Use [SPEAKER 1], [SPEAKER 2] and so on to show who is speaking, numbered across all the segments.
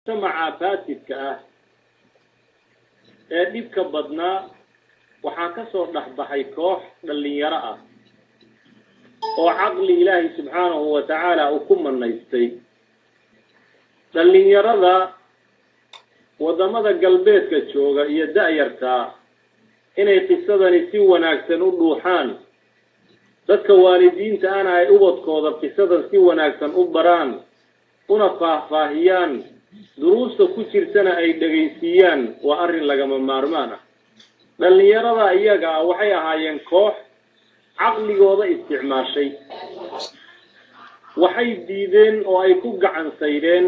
[SPEAKER 1] Mujtamaca faasidka ah ee dhibka badnaa waxaa ka soo dhexbaxay koox dhallinyaro ah oo caqli Ilaahay subxaanahu wa tacaala uu ku manaystay. Dhallinyarada waddamada galbeedka jooga iyo da-yartaa inay qisadani si wanaagsan u dhuuxaan, dadka waalidiinta ana ay ubadkooda qisadan si wanaagsan u baraan una faahfaahiyaan, duruusta ku jirtana ay dhegaysiiyaan, waa arrin lagama maarmaan ah. Dhallinyarada iyaga ah waxay ahaayeen koox caqligooda isticmaashay. Waxay diideen oo ay ku gacan saydheen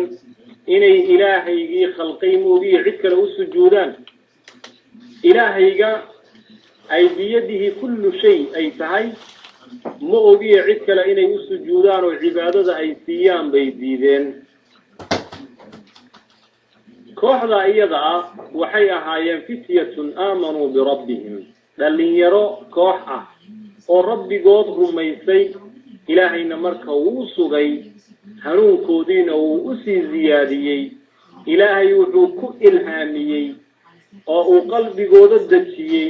[SPEAKER 1] inay Ilaahaygii khalqay moogiyo cid kale u sujuudaan. Ilaahayga ay biyadihi kullu shay ay tahay ma ogiyo cid kale inay u sujuudaan oo cibaadada ay siiyaan bay diideen. Kooxda iyada ah waxay ahaayeen fityatun aamanuu birabbihim, dhallinyaro koox ah oo Rabbigood rumaysay. Ilaahayna marka wuu sugay, hanuunkoodiina wuu usii ziyaadiyey. Ilaahay wuxuu ku ilhaamiyey oo uu qalbigooda dejiyey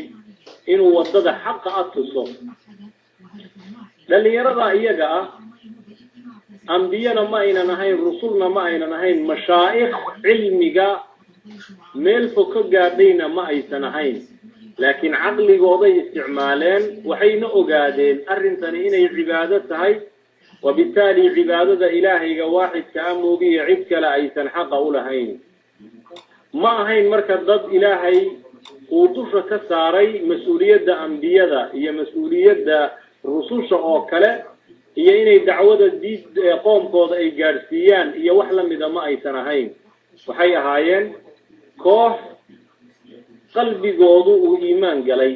[SPEAKER 1] inuu waddada xaqa a tuso. Dhallinyarada iyaga ah ambiyana ma aynan ahayn, rusulna ma aynan ahayn, mashaa'ikh cilmiga meel fog ka gaadhayna ma aysan ahayn, laakiin caqligooday isticmaaleen. Waxayna ogaadeen arrintani inay cibaado tahay, wabitaali cibaadada Ilaahayga waaxidka a moogiyo cid kale aysan xaqa u lahayn. Ma ahayn marka dad Ilaahay uu dusha ka saaray mas-uuliyadda ambiyada iyo mas-uuliyadda rususha oo kale, iyo inay dacwada diid qoomkooda ay gaadhsiiyaan iyo wax lamida ma aysan ahayn. Waxay ahaayeen koox qalbigoodu uu iimaan galay,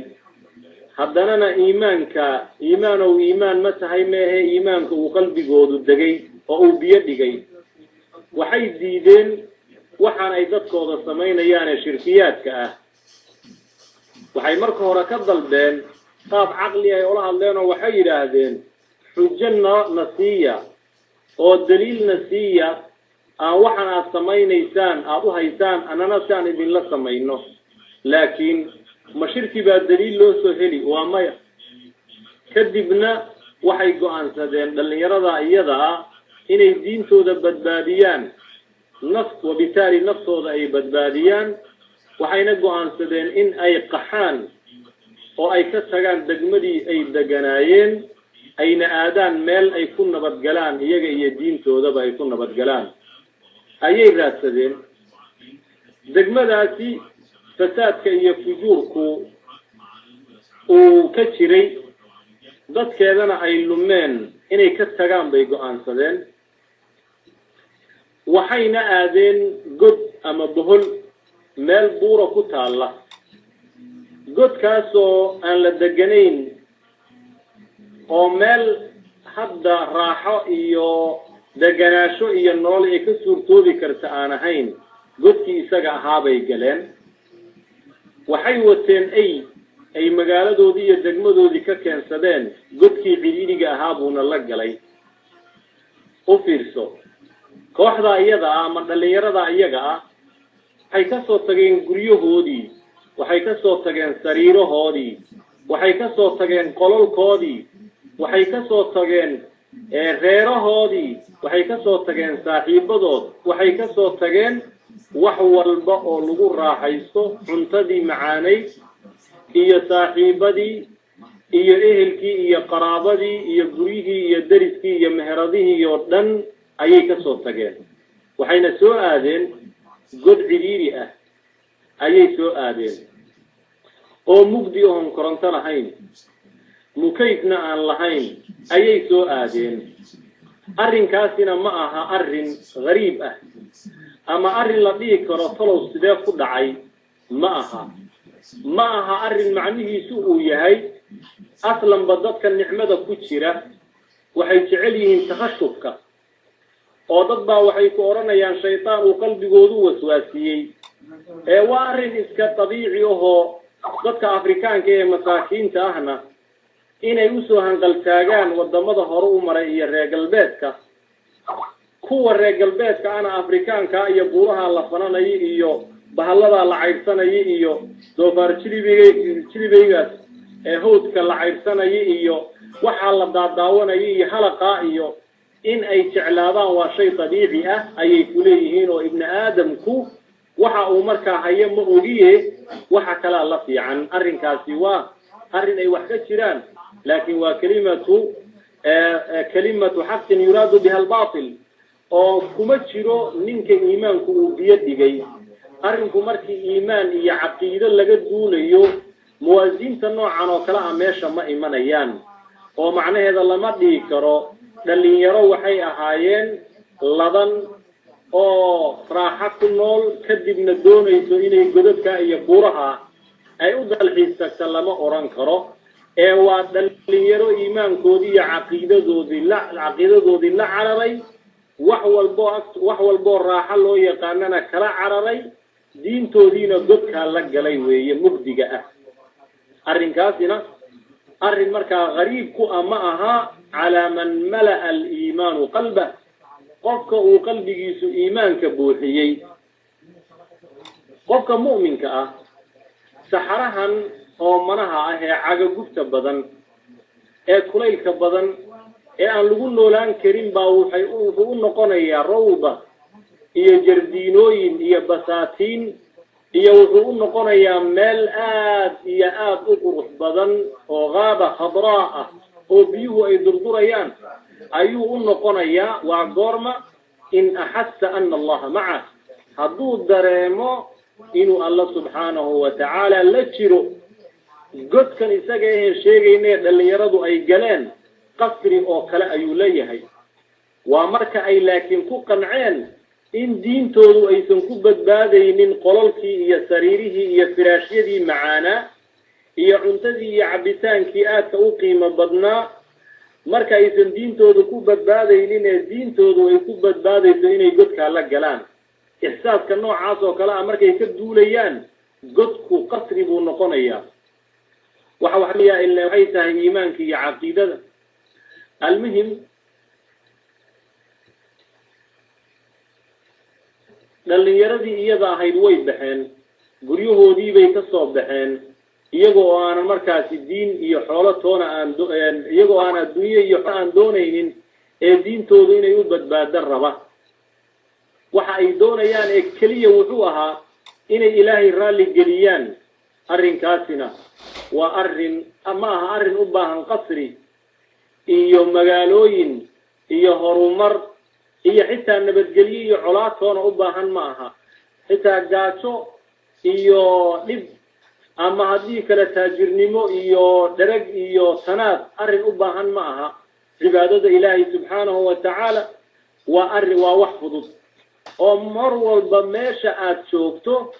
[SPEAKER 1] haddanana iimaanka iimaanow iimaan ma tahay meehe, iimaanka uu qalbigoodu degay oo uu biyo dhigay. Waxay diideen waxaan ay dadkooda samaynayaane shirkiyaadka ah. Waxay marka hore ka dalbeen qaab caqli ay ula hadleen, oo waxay yidhaahdeen: xujo na siiya oo daliilna siiya aan waxaan aad samaynaysaan aada u haysaan, annana si aan idinla samayno. Laakiin ma shirki baa daliil loo soo heli? Waa maya. Kadibna waxay go-aansadeen dhallinyarada iyada ah inay diintooda badbaadiyaan, naf wabitaali naftooda ay badbaadiyaan. Waxayna go-aansadeen in ay qaxaan oo ay ka tagaan degmadii ay deganaayeen, ayna aadaan meel ay ku nabadgalaan, iyaga iyo diintoodaba ay ku nabadgalaan ayay raadsadeen. Degmadaasi fasaadka iyo fujuurku uu ka jiray, dadkeedana ay lumeen, inay ka tagaan bay go-aansadeen. Waxayna aadeen god ama bohol meel buura ku taalla, godkaasoo aan la deganayn oo meel hadda raaxo iyo deganaasho iyo nolol ay ka suurtoobi karta aan ahayn. Godkii isaga ahaabay galeen. Waxay wateen ay magaaladoodii iyo degmadoodii ka keensadeen. Godkii cidhiidhiga ahaa buuna la galay. U fiirso, kooxdaa iyada ah ama dhallinyarada iyaga ah waxay ka soo tageen guryahoodii, waxay ka soo tageen sariirahoodii, waxay ka soo tageen qololkoodii, waxay ka soo tageen reerahoodii, waxay ka soo tageen saaxiibadood, waxay ka soo tageen wax walba oo lagu raaxaysto, cuntadii macaanayd iyo saaxiibadii iyo ehelkii iyo qaraabadii iyo guryihii iyo deriskii iyo meheradihii oo dhan ayay ka soo tageen. Waxayna soo aadeen god cidhiiri ah ayay soo aadeen, oo mugdi oon koronto lahayn, mukayfna aan lahayn ayay soo aadeen. Arrinkaasina ma aha arrin gariib ah ama arrin la dhihi karo talow sidee ku dhacay. Ma aha, ma aha arrin macnihiisu uu yahay aslanba dadka nicmada ku jira waxay jecel yihiin takhashufka, oo dad baa waxay ku odhanayaan shaydaan uu qalbigoodu waswaasiyey. Ee waa arrin iska dabiici ahoo dadka Afrikaanka ee masaakiinta ahna inay usoo hanqaltaagaan waddamada hore u maray iyo reer galbeedka. Kuwa reer galbeedka ana Afrikaanka iyo buuraha la fananaya iyo bahalladaa la caydhsanaya iyo doofaar jilibeygaas ee hawdka la caydhsanaya iyo waxaa la daadaawanaya iyo halaqaa iyo in ay jeclaadaan waa shay dabiici ah ayay ku leeyihiin. Oo ibni aadamku waxa uu markaa hayo ma ogiye, waxa kalaa la fiican. Arrinkaasi waa arrin ay wax ka jiraan, laakiin waa kalimatu xaqin yuraadu biha albaatil, oo kuma jiro ninka iimaanku uu biyo dhigay. Arrinku markii iimaan iyo caqiido laga duulayo, muwaasiinta noocan oo kale ah meesha ma imanayaan, oo macnaheeda lama dhihi karo dhalinyaro waxay ahaayeen ladan oo raaxo ku nool, kadibna doonayso inay godadka iyo buuraha ay u dalxiis tagta, lama odhan karo. Ee waa dhalinyaro iimaankoodii iyo caqiidadoodii la cararay, wax walboo raaxo loo yaqaanana kala cararay, diintoodiina godkaa la galay weeye mugdiga ah. Arrinkaasina arrin markaa gariib ku ah ma aha calaa man mala'a aliimaanu qalbah, qofka uu qalbigiisu iimaanka buuxiyey. Qofka mu'minka ah saxarahan oo manaha ah ee cagagubta badan ee kulaylka badan ee aan lagu noolaan karin baa wuxuu u noqonayaa rawda iyo jardiinooyin iyo basaatiin, iyo wuxuu u noqonayaa meel aad iyo aad u qurux badan oo gaaba khadraa ah oo biyuhu ay durdurayaan ayuu u noqonayaa. Waa goorma? In axassa ana allaha macah, hadduu dareemo inuu alla subxaanahu wa tacaala la jiro. Godkan isaga ahen sheegaynee dhallinyaradu ay galeen qasri oo kale ayuu leeyahay. Waa marka ay laakiin ku qanceen in diintoodu aysan ku badbaadaynin qolalkii iyo sariirihii iyo firaashyadii macaanaa iyo cuntadii iyo cabbitaankii aadka u qiimo badnaa. Marka aysan diintoodu ku badbaadaynin ee diintoodu ay ku badbaadayso inay godkaa la galaan, ixsaaska noocaas oo kale ah markay ka duulayaan, godku qasri buu noqonayaa. Waxa waxay tahay iimaanka iyo caqiidada. Almuhim, dhallinyaradii iyada ahayd way baxeen, guryahoodii bay ka soo baxeen, iyagoo oo aanan markaasi diin iyo xoolo toona aan, iyagoo aan adduunye iyo aan doonaynin ee diintoodu inay u badbaado raba. Waxa ay doonayaan ee keliya wuxuu ahaa inay ilaahay raalli geliyaan. Arrinkaasina waa arrin ma aha arrin u baahan qasri iyo magaalooyin iyo horumar iyo xitaa nabadgelyo iyo colaad toona u baahan ma aha. Xitaa gaajo iyo dhib ama haddii kale taajirnimo iyo dhereg iyo tanaad arrin u baahan ma aha. Cibaadada ilaahay subxaanahu wa tacaala waa arrin, waa wax fudud oo mar walba meesha aad joogto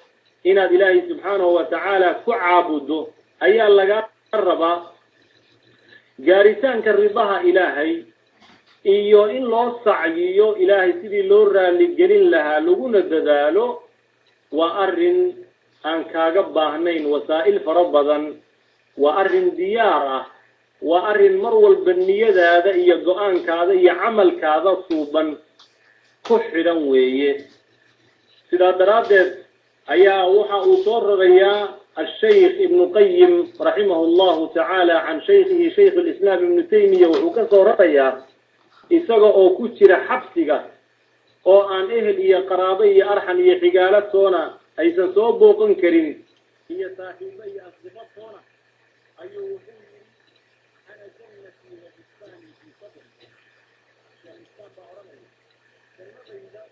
[SPEAKER 1] inaad ilaahay subxaanahu wa tacaala ku caabuddo ayaa laga rabaa. Gaaritaanka ridaha ilaahay iyo in loo sacyiyo ilaahay sidii loo raaligelin lahaa laguna dadaalo waa arrin aan kaaga baahnayn wasaa'il fara badan, waa arrin diyaar ah, waa arrin mar walba niyadaada iyo go-aankaada iyo camalkaada suuban ku xidhan weeye. Sidaa daraaddeed ayaa waxa uu soo rarayaa ashaykh ibnu qayim raximahu allahu tacaala can shaykhihi shaykh alislaam ibnu taymiya, wuxuu ka soo rarayaa isaga oo ku jira xabsiga oo aan ehel iyo qaraabo iyo arxan iyo xigaalo toona aysan soo booqan karin iyo saaxiibo iyo asdiqo toona, ayuu wuxuu yidhi: ana jannatii wa bustaanii fii sadri. Sheekh baa odhanaya, jannadayda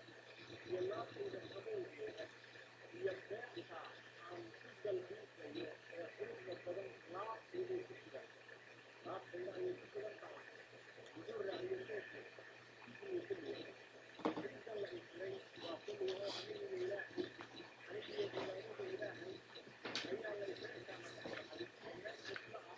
[SPEAKER 1] iyo laabtayda qabowgeeda iyo beerta aan ku dalxiisayo ee quruxda badan laabtayday ku sugan, laabtayda ayay ku sugan tahay. Muxuu raaciyey sheekhu? Inuu keliya xiriirkan la isray waa kulliga oo aniga ilaahay, anigiyo cibaadada ilaahay ayaa la isray intaan la dhexbaxay oo meel cidla ah.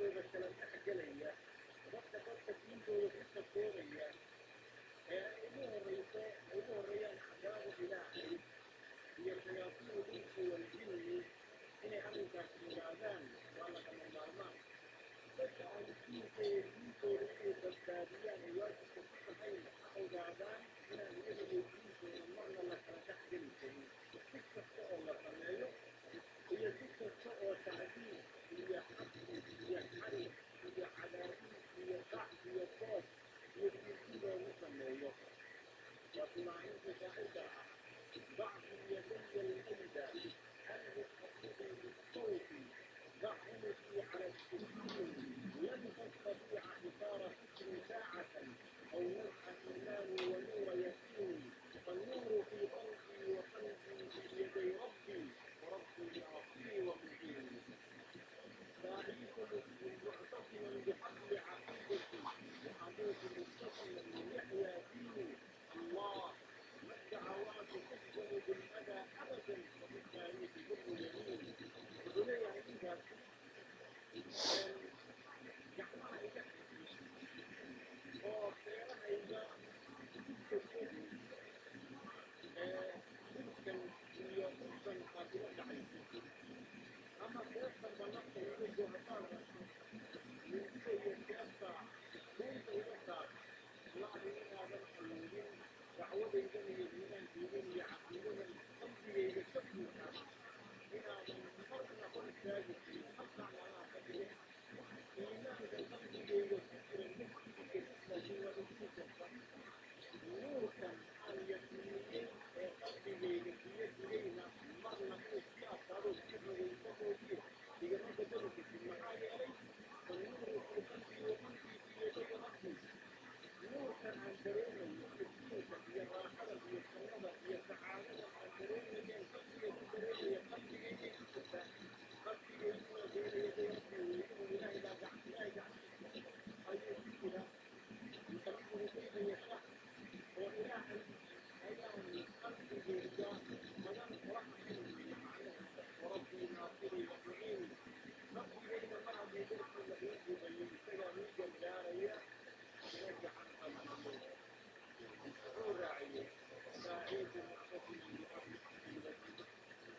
[SPEAKER 1] Diintooda kala dhex gelaya, dadka diintooda ku takooraya, ee ay ugu horeyso, ay ugu horeeyaan cadaabu Ilaahay iyo shayaatiinu insi waljinni, inay arrinkaas ogaadaan waa lagama maarmaan. Dadka ahlu diinka ee diintooda inay badbaadiyaan ay waajibka ku tahayna ha ogaadaan inaan iyaga iyo diintooda marna la kala dhex geli karin, si kasta oo la sameeyo iyo si kasta oo tacdiib iyo xabsi iyo xarig iyo cadaadis iyo dhac iyo boob iyo diidin loogu sameeyo. Waa tilmaamintii shaacirka ah: ضع في يدي الأيدى، ألبس خطيبي بالصوت، ضع عنقي على السكين، لن تستطيع إثارة فكري ساعة أو نزع إيماني ونور يقيني، فالنور في قلبي وقلبي في يدي ربي، وربي ناصري ومعيني. سأعيش معتصما بحبل عقيدتي وأموت مبتسما ليحيا ديني. الله، ما الدعوات تحزن بالأذى أبدا، وفي التاريخ بر يميني. Wuxuu leeyahay ninkaas: gacmaha iga oo feerahayga ku dhulkan iyo dhulkan aad ila dhacayso, ama seeftanba nafta iga go haddaad rabto, mindida iyo seefta dhuunta iga saar, wallaahi inaadan awoodin dacwadaydan iyo iimaankaydan iyo caqiidadan qalbigayga ka buuxa inaadan marna hor istaagi karin. Halkaan anaa ka dhigin iimaanka qalbigayga ku jira ma diidi kartid, laakiin waad ogsi karta. Nuurkan aan yaqiiniyey ee qalbigayga biyo digayna marna inuu sii adkaado, sii xogayso moojiye, igama bedeli kartid. Maxaa yeelay, فالنور في قلبي وقلبي في يدي ربي. Nuurkan aan dareemayo, iftiinka iyo raaxada iyo jannada iyo sacaadada aan dareemayeen qalbiga ku dareemaya, qalbigaygay ku jirtaa, qalbigayguna bayna yaday rabbi weeye oo Ilaahay baa gacan, Ilaahay gacantiisa ayuu ku jira, yuqallibuhu kayfa yashaa, oo Ilaahay ayaan qalbigayga magan kula ahayn weeye macnaheeda. وربي ناصري ومعيني. Rabbigayna mar haddii dartii la ii dhibayo, isagaa ii gargaaraya, ina gacan qabanayo. Wuxuu raaciyey: سأعيش معتصما بحبل عقيدتي.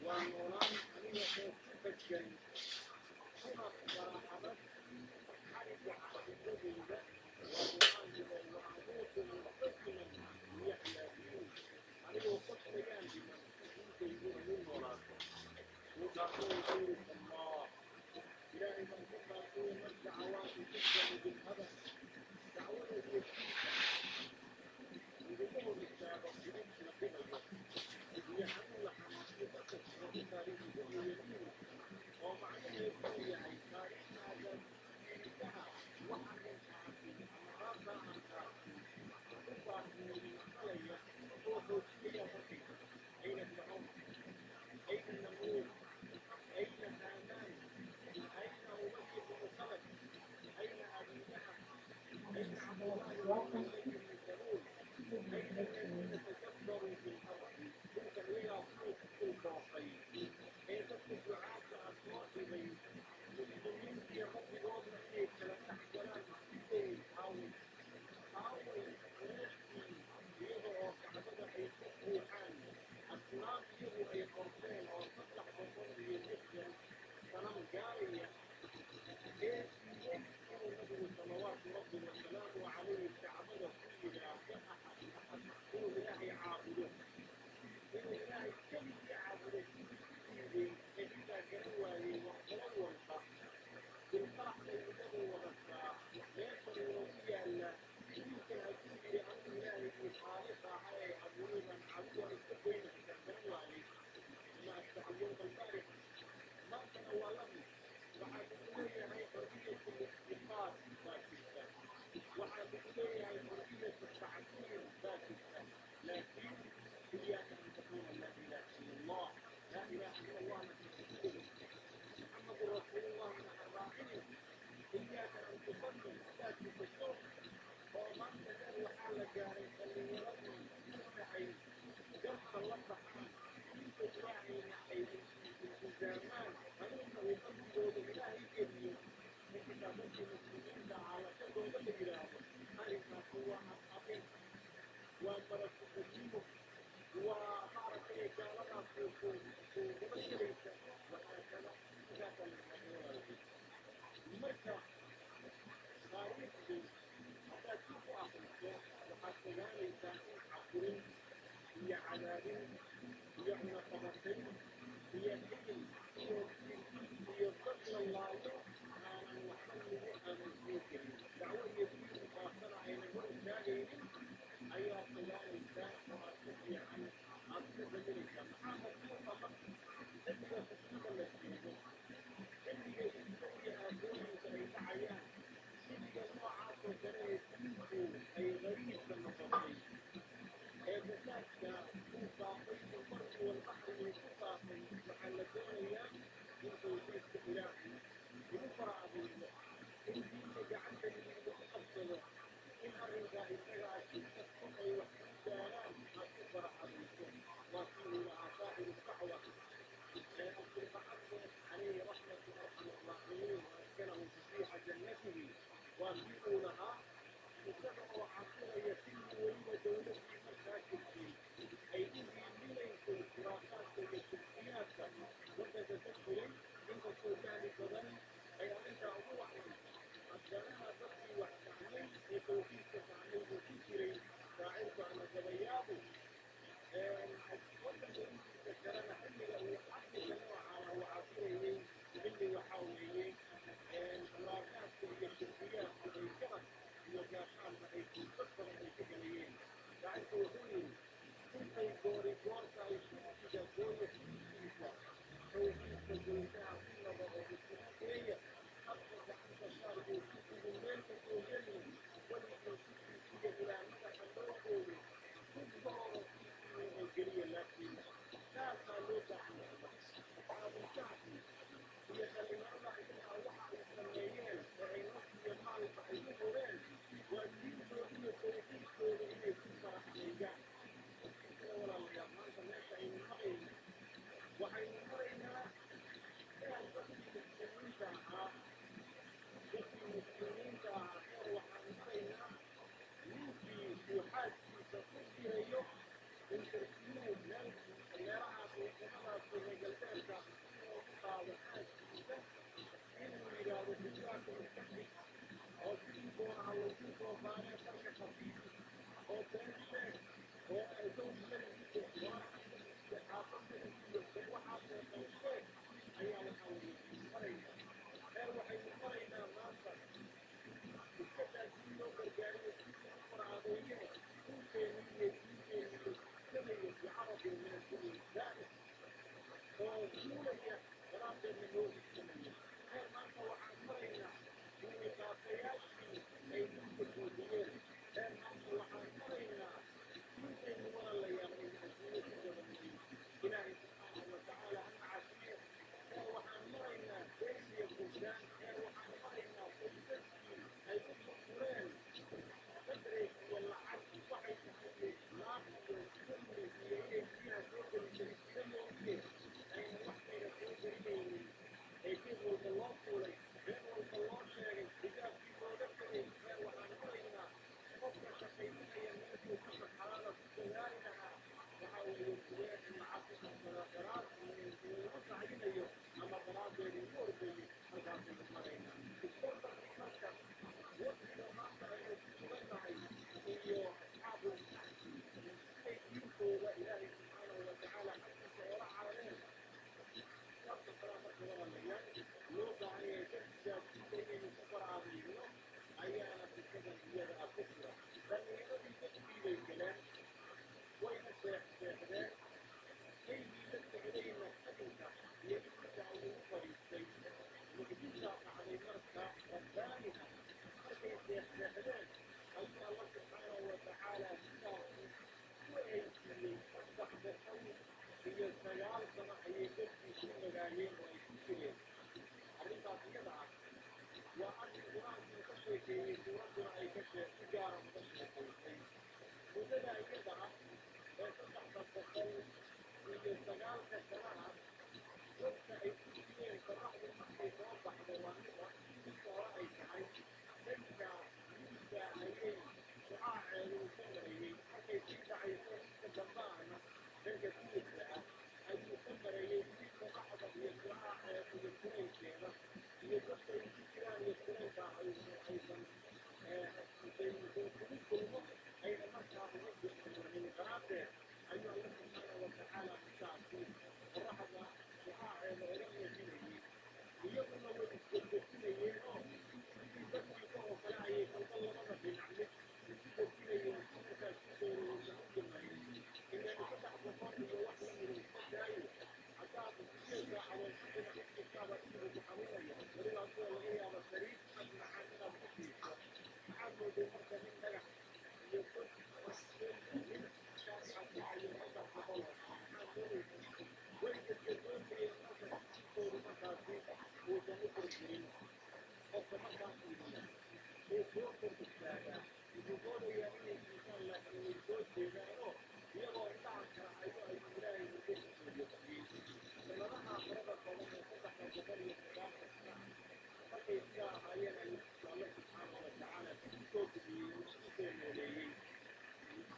[SPEAKER 1] Waa noolaan aniga oo ku dheggan kuna fara adag xarigga caqiidadayda. Waa go-aankiba. وأموت مبتسما ليحيا ديني. Anigoo qoslayaan dhiman, diintayduna ii noolaato. Wuu dhaartay, wuxuu yidhi: Allah, Ilaahay baan ku dhaartay, ما الدعوات تحزن بالهدى. Dacwada iyo diinta igama hor istaago idin la dhibayo iyo xanuun la xanuujiyo dadka وفي التاريخ بر يميني, oo macnaheedu uu yahay taariikhdaada diintaha waxaanan qaatay ama raabtaa aan qaatay u baahnooyin maqalaya oo xoojinaya markaysa. أين فرعون؟ أين النمرود؟ أين هامان؟ أين أبي بن خلف؟ أين أبي لهب؟ أين عبد الله بن أبي بن سلول؟ أين الذين تكبروا في الأرض؟ Dhulka iyagaa ku dhoofay ee dadka ducaadda ah soo dhibay, muslimiintiyo rabbigoodna inay kala dhex galaan isku dayay. Aaway, aaway Qureeshtii, iyada oo Kacbada ay ka buuxaan asnaam iyagu ay qorteen oo 360 sanam gaaraya, ee diiday inuu Nabigu salawaatu rabbi wasalaamu calayhi Kacbada ku yidhaahdo axad axad, inuu Ilaahay caabudo, inuu Ilaahay keligii caabudo sidii ku diiday ee intaa garan waayey? War qolo walba bilqarax bay iyadu wadataa, meeshan loogu yaallaa. Wiilkan hadduu yidhi anigu Ilaahaygii khaaliqa ahaa ee abuuray baan caabudo, waan iska goyna, xitaa garan waayey. ما أشبه اليوم البارحة. Maantana waa la mid. Waxaa lagu leeyahay حرية الاعتقاد baa jirta, waxaa lagu leeyahay حرية التعبير baa jirta, laakiin إياك أن تقول لا إله إلا الله. لا إله إلا الله na محمد رسول الله na raacinin. إياك أن تصلي haddaad tukato, oo maanta dheer waxaa la gaaray dhallinyaradii marka ay garka la baxaan, diinta Ilaahayna ay iltizaamaan, hanuunna uu qalbigooda Ilaahay geliyo, in xitaa
[SPEAKER 2] Waa marakuqadnimo, waa maaragtay gaaladaas ku dabagelaysa, wahaakada. Sidaasaa la yidhahda. Marka taariikhdu haddaad dib u akriso, waxaad ogaanaysaa in caburin iyo cadaadin iyo cunaqabatayn iyo xilin iyo iyo dad la laayo aanan waxba lagu aaminsiin karin, dacwo iyo diin faafsana aynan hor istaagaynin ayaad ogaanaysaa, oo aad si fiican aad ku daminaysaa. Maxaa madluuqa marka xilliga fitnada la sheego, xilliga hiddo iyo aafooyinka ay dhacayaan, xilliga noocaas oo kale ee diintu ay gariibka noqotay, ee fasaadka uu faafay, filbarri walbaxri uu ku faafay, waxaa la doonayaa in tawxiidka Ilaahay lagu fara adeego, in diinta gacanta midig lagu qabsado, in arrinkaa isaga ah si kasta ay wax ku gaaraan aad ku fara adeyso. Waa kii uu lahaa saaxibu dacwa ee Abdulbacadde calayhi raxmatu arxam araaximiin wa askanahu fasiixa jannatihi. Waa kii uu lahaa, isaga oo cabiraya xilli weliba dowladdii markaa jirtay ay u hiilinaysay khuraafaadka iyo shirkiyaadka waddanka ka jiray, inkastoo jahli badan ay arrintaa ugu wacnay, haddanaha dadkii wax fahmay ee tawxiidka fahmay buu ku jiray shaacirku ama gabayaabu. Waddanka intiisa kalena xilliga uu cabirka noocaana uu cabirayay, xilli waxaa weeye khuraafaadka iyo shirkiyaadku ay garab iyo gaashaanba ay dad badan ay ka helayeen. Shaacirku wuxuu yidhi: intay goori goorta ay shirkiga gooya xilkiisa, tawxiidka goysaha ku naba oo isugu geeya, afka gacanta shaarkuu kufrigu meel ka soo gelin, weligii sidiisiyo ilaa madaxa loo qooyo, ku dooro kiisiina geliya laabtiina. Saasaa loo baahan yahay. Asxaabulkahfi iyo dhallinyarada iyagaa waxa ay sameeyeen ee ay naf iyo maalba ay u hureen waa diintooda iyo tawxiidkooda inay ku fara adeegaan. Sida walaalayaal, maanta meesha aynu marayno, waxaynu maraynaa heer dadkii muslimiinta ahaa, dadkii muslimiinta ahaa, heer waxaan maraynaa ninkii uu xaaskiisa ku dirayo interview meel meelahaas wadamadaas reer galbeedka si loogu qaado xaaskiisa, inuu yidhaahdo xijaabka iska dhig oo sidii doonaha lagu soo saaree dharka khafiifi oo been sheeg oo zawj malihiiyo waana xaafad malihiiyo waxaasoo dhan sheeg ayaa waxaa weeye aynu maraynaa. Heer waxaynu maraynaa maanta iska daa sii loo gargaariyo, sii lagu fara adeeye, dhulkeeni iyo diinteeni la siisanayo bicarabin min addunya zaa'id oo zuulaya daraaddeedna loo iibsanayo. Heer maanta waxaan maraynaa duuniqaatayaashii ay dhulka buuxiyeen. Heer maanta waxaan maraynaa diintaynu, walaalayaal, aynu adduunyo ku gadanay. Ilaahay subxaanahu watacaala hana cafiye. Heer waxaan maraynaa been iyo buhdaan. Heer waxaan maraynaa qoysaskii ay u furfureen qadreys iyo lacag waxay tahay naaq iyo dulmi iyo inay biyaha soo gelisay iska moogiye ayna wax kayra soo gelinaynin, ee geed walba loo fuulay, been walba loo sheegay, xijaabkii looga tegay. Heer waxaan maraynaa qofka shaqaysanaya meeshuu kasab xalaala ku dadaali lahaa, waxaa weeye sidee in lacag ku kasbada daraad ugu sacyinayo ama daraaddeed ugu ordayo. Halkaasaynu maraynaa. Isbarbarkii marka waqtiga maanta aynu ku sugan nahay iyo asxaabul kahfi siday diintooda Ilaahay subxaanahu watacaala xaggiisa oola carareen, saasoo kalea marka walaalayaal loo baahan yahay darsigaas diinta inaynu ku fara adeegno ayaana fikradan iyada ah ku jira. Dhallinyaradii dadkii bay galeen, wayna seexseexdeen. Kaygii la socdayna kadinka iyo dhibka ayuu u fadhiistay. Mucjisaa dhacday marka rabbaani ah. Markay seexseexdeen ayuu Alla subxaanahu watacaala sidaasi ku eysiiyey. 309 sano ayay dadkii ku nagaayeen oo ay ku jireen. Arrintaas iyada ah waa arrin Qur-aankuu ka sheekeeyey, suuradduna ay ka shee si gaara uga sheekaysay. Muddada iyada ah ee 309-ka sanaha dadka ay ku jireen, qorraxdu markay soo baxdo, waa mida inta hore ay tahay dhanka midigta ayay shucaaceedu uu ka marayey, markay sii Dhanka bidixda ah ayuu ka marayay si qoraxda iyo shucaaceeda iyo kulaylkeeda iyo dadka ay ku jiraan iyo kulaylka aysan kugu kulmo, ayna markaa uga go'doomin daraaddeed ayuu Alla subxaana watacaala markaasi qoraxda shucaaceeda oga leexinayay. Iyaguna way isgedgedinayeen oo sidii dadkiisa oo kale ayay kolba labada dhinac mid isu gedinayeen si markaas jirkooda uusan u dhimanin. Ilaan 300 iyo wax la mida iska daayo, haddaad 8 saacadood si dhinac u jirtaaba dhinacu ku xanuunaya, weliba adigoo laga yaabo sariir ad macaan inaad ku jiifto. Maxaad mooday marka nin dhagax iyo god nin markaas dhacayo 300? Maxaad moodaysa? Way gedgedoomayeen marka si jirkoodu markaasi uusan u burburin. Qofka markaa fiiriya ee soo kor istaagaa wuxuu doonayaa inay jiifaan, laakiin way soo jeedaan oo iyagoo indhaha kala hayo ayuu Ilaahay muddo ku soo dejiyey sanadaha farada badan ee 390. Markay sidaa ahaayeen ayuu Alla subxaana watacaala dib u soo bixiyey oo isku soo nooleeyey.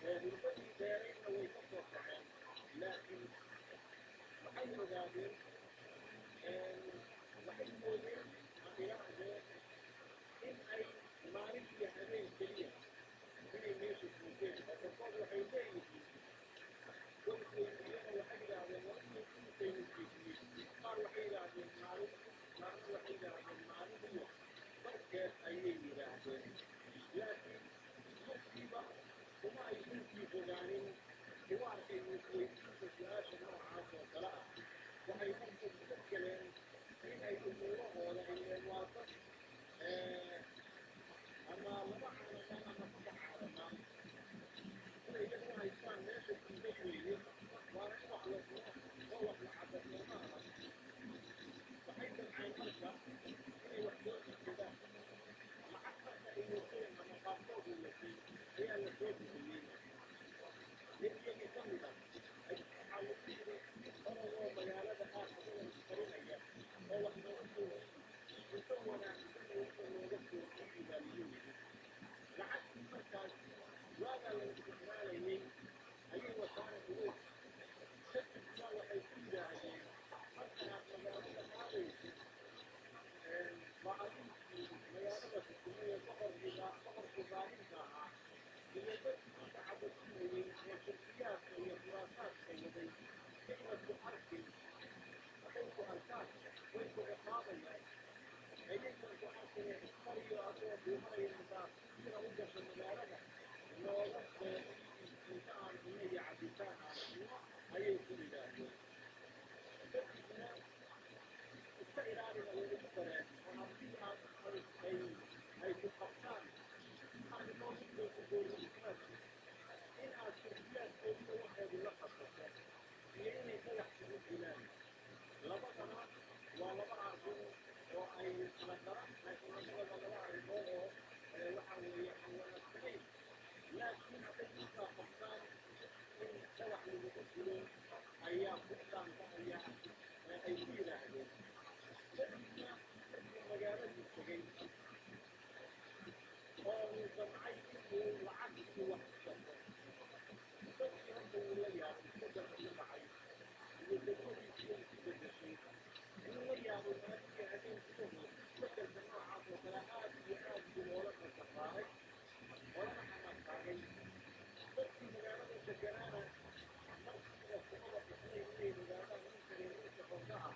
[SPEAKER 2] Hurdadii dheeraydna way ka soo kaceen, laakiin waxay ogaadeen, waxay moodeen aan idhaahdee, in ay maalin iyo habeen keliya inay meesha joogeen. Oo barkood waxay leeyihiin way isweydiiyeen oo waxay yidhaahdeen war intaynu jiifnay. Qaar waxay yidhaahdeen maalin, qaarna waxay yidhaahdeen maalin iyo barkeed ayay yidhaahdeen. Laakiin markiiba kuma aysan sii fogaanin xiwaarka iyo isweydiinta su-aasha noocaas oo kale ah. Waxay marka isla galeen in ay umuurahooda ileen waa dad ama laba caanamaan ama saddex caanamaan sida iyagu haystaan meesha jiifay weeye, waana in wax la cuno oo wax la cabo, sooma aha? Waxay damceen marka inay wax soo iibsadaan. Lacag marka ay wateen ama qaarkood uu watay ayaa la soo bixiyey. Mid iyagii ka mid ah ayaa waxaa lagu yidhi: "Orodoo magaalada ah adigoo isqarinaya oo wax nooga soo iibi, cunto wanaagsanna weliba nooga soo iibi," baa lagu yidhi. Lacagtii markaas waagaa la isticmaalayay ayay wataana ugow. Kadibna waxay ku yidhaahdeen: "Marka aad magaalada aadaysid, baalinkii magaalada xukumay ee boqorkii baalinka ahaa iyo dadkii ku tacabudinayay ee shirkiyaadka iyo khuraafaadka waday yayna ku arkin. Hadday ku arkaan way ku ciqaabayaan. Ayaysan ku arkin isqariyo, adigoo dhuumanaya intaa sida u gasho magaalada nooga soo iibi cunto aan cunno iyo cabitaan aan cunno," ayay ku yidhaahdeen. Kadibna iska ilaalina way ugu dareen, oo haddii aad ay ku qabtaan arrimood bay ku goorriisaasi in aad shirkiyaadkoodiyo waxeedu la qabsato iyo inay dhagax kugu dilaan. Labadana waa laba arrin oo ay kala daran, laakiin labadaba laba arrimood oo waxa weeye aan wanaagsanayn. Laakiin hadday intaa qabtaan, in dhagax lagugu dilo ayaa ku dhaanta, ayaa ay ku yidhaahdeen. Kadibna markuu magaaladii tegey oo uu damcay inuu lacagtii wax ku gato, dadkii horta wuu la yaabay isbedelka ku dhacay iyo degmadiisii isu bedeshay. Wuu la yaabay maalintii habeen gudahood isbedelka noocaas oo kale. Aad iyo aad buu loola qasaqaaray, olana xamaqaagay. Dadkii magaalada deganaana markiiba kumaba bislayn inay ogaadaan ninkani ninka qonda ah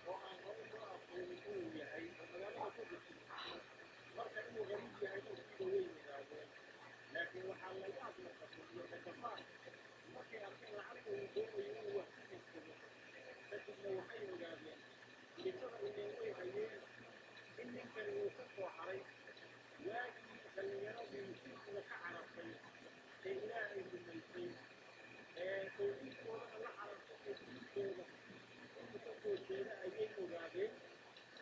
[SPEAKER 2] oo aan hore loo aqoonin inuu yahay oo magaalada ku cusub. Marka inuu gariib yahay markiiba way ogaadeen, laakiin waxaa la yaab noqotay iyo dhakafaar markay arkeen lacagta uu doonayo inuu wax ku iibsado. Kadibna waxay ogaadeen, qisada ileen way hayeen, in ninkani uu ka soo haray waagii dhallinyaradii shirkiga ka carartay ee Ilaahay rumaysay ee tawxiidkoodana la carartay ee diintooda inuu ka soo jeeda ayay ogaadeen.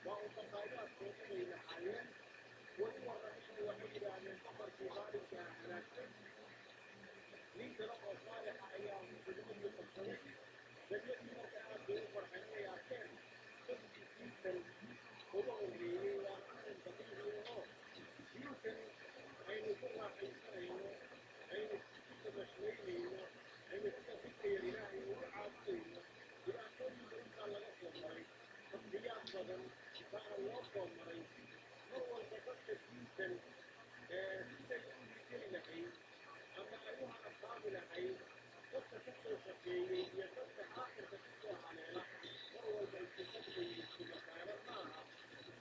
[SPEAKER 2] Waa un baqaayaadkooda bay lahaayeen. Way u warrameen oo waxay yidhaahdeen: "Boqorkii daalimka ah halaagsan, nin kale oo saalixa ayaa degmadii qabsaday." Degmadii marka aad bay u farxeen inay arkeen dadkii diintan uga horreeyey. Waana arrin dabiici oo diintan aynu ku raaxaysanayno, aynu ku tamashlaynayno, aynu sida dhibka yar Ilaahay caabudayno dhibaatooyin badan baa laga soo maray, tadbiyaad badan baana loo soo maray. Mar walba dadka diintan siday u hirgeli lahayd ama ay u hanaqaadi lahayd, dadka ka soo shaqeeyey iyo dadka aakhirka ka soo haleela mar walba isku fadli iyo isku makaano maaha,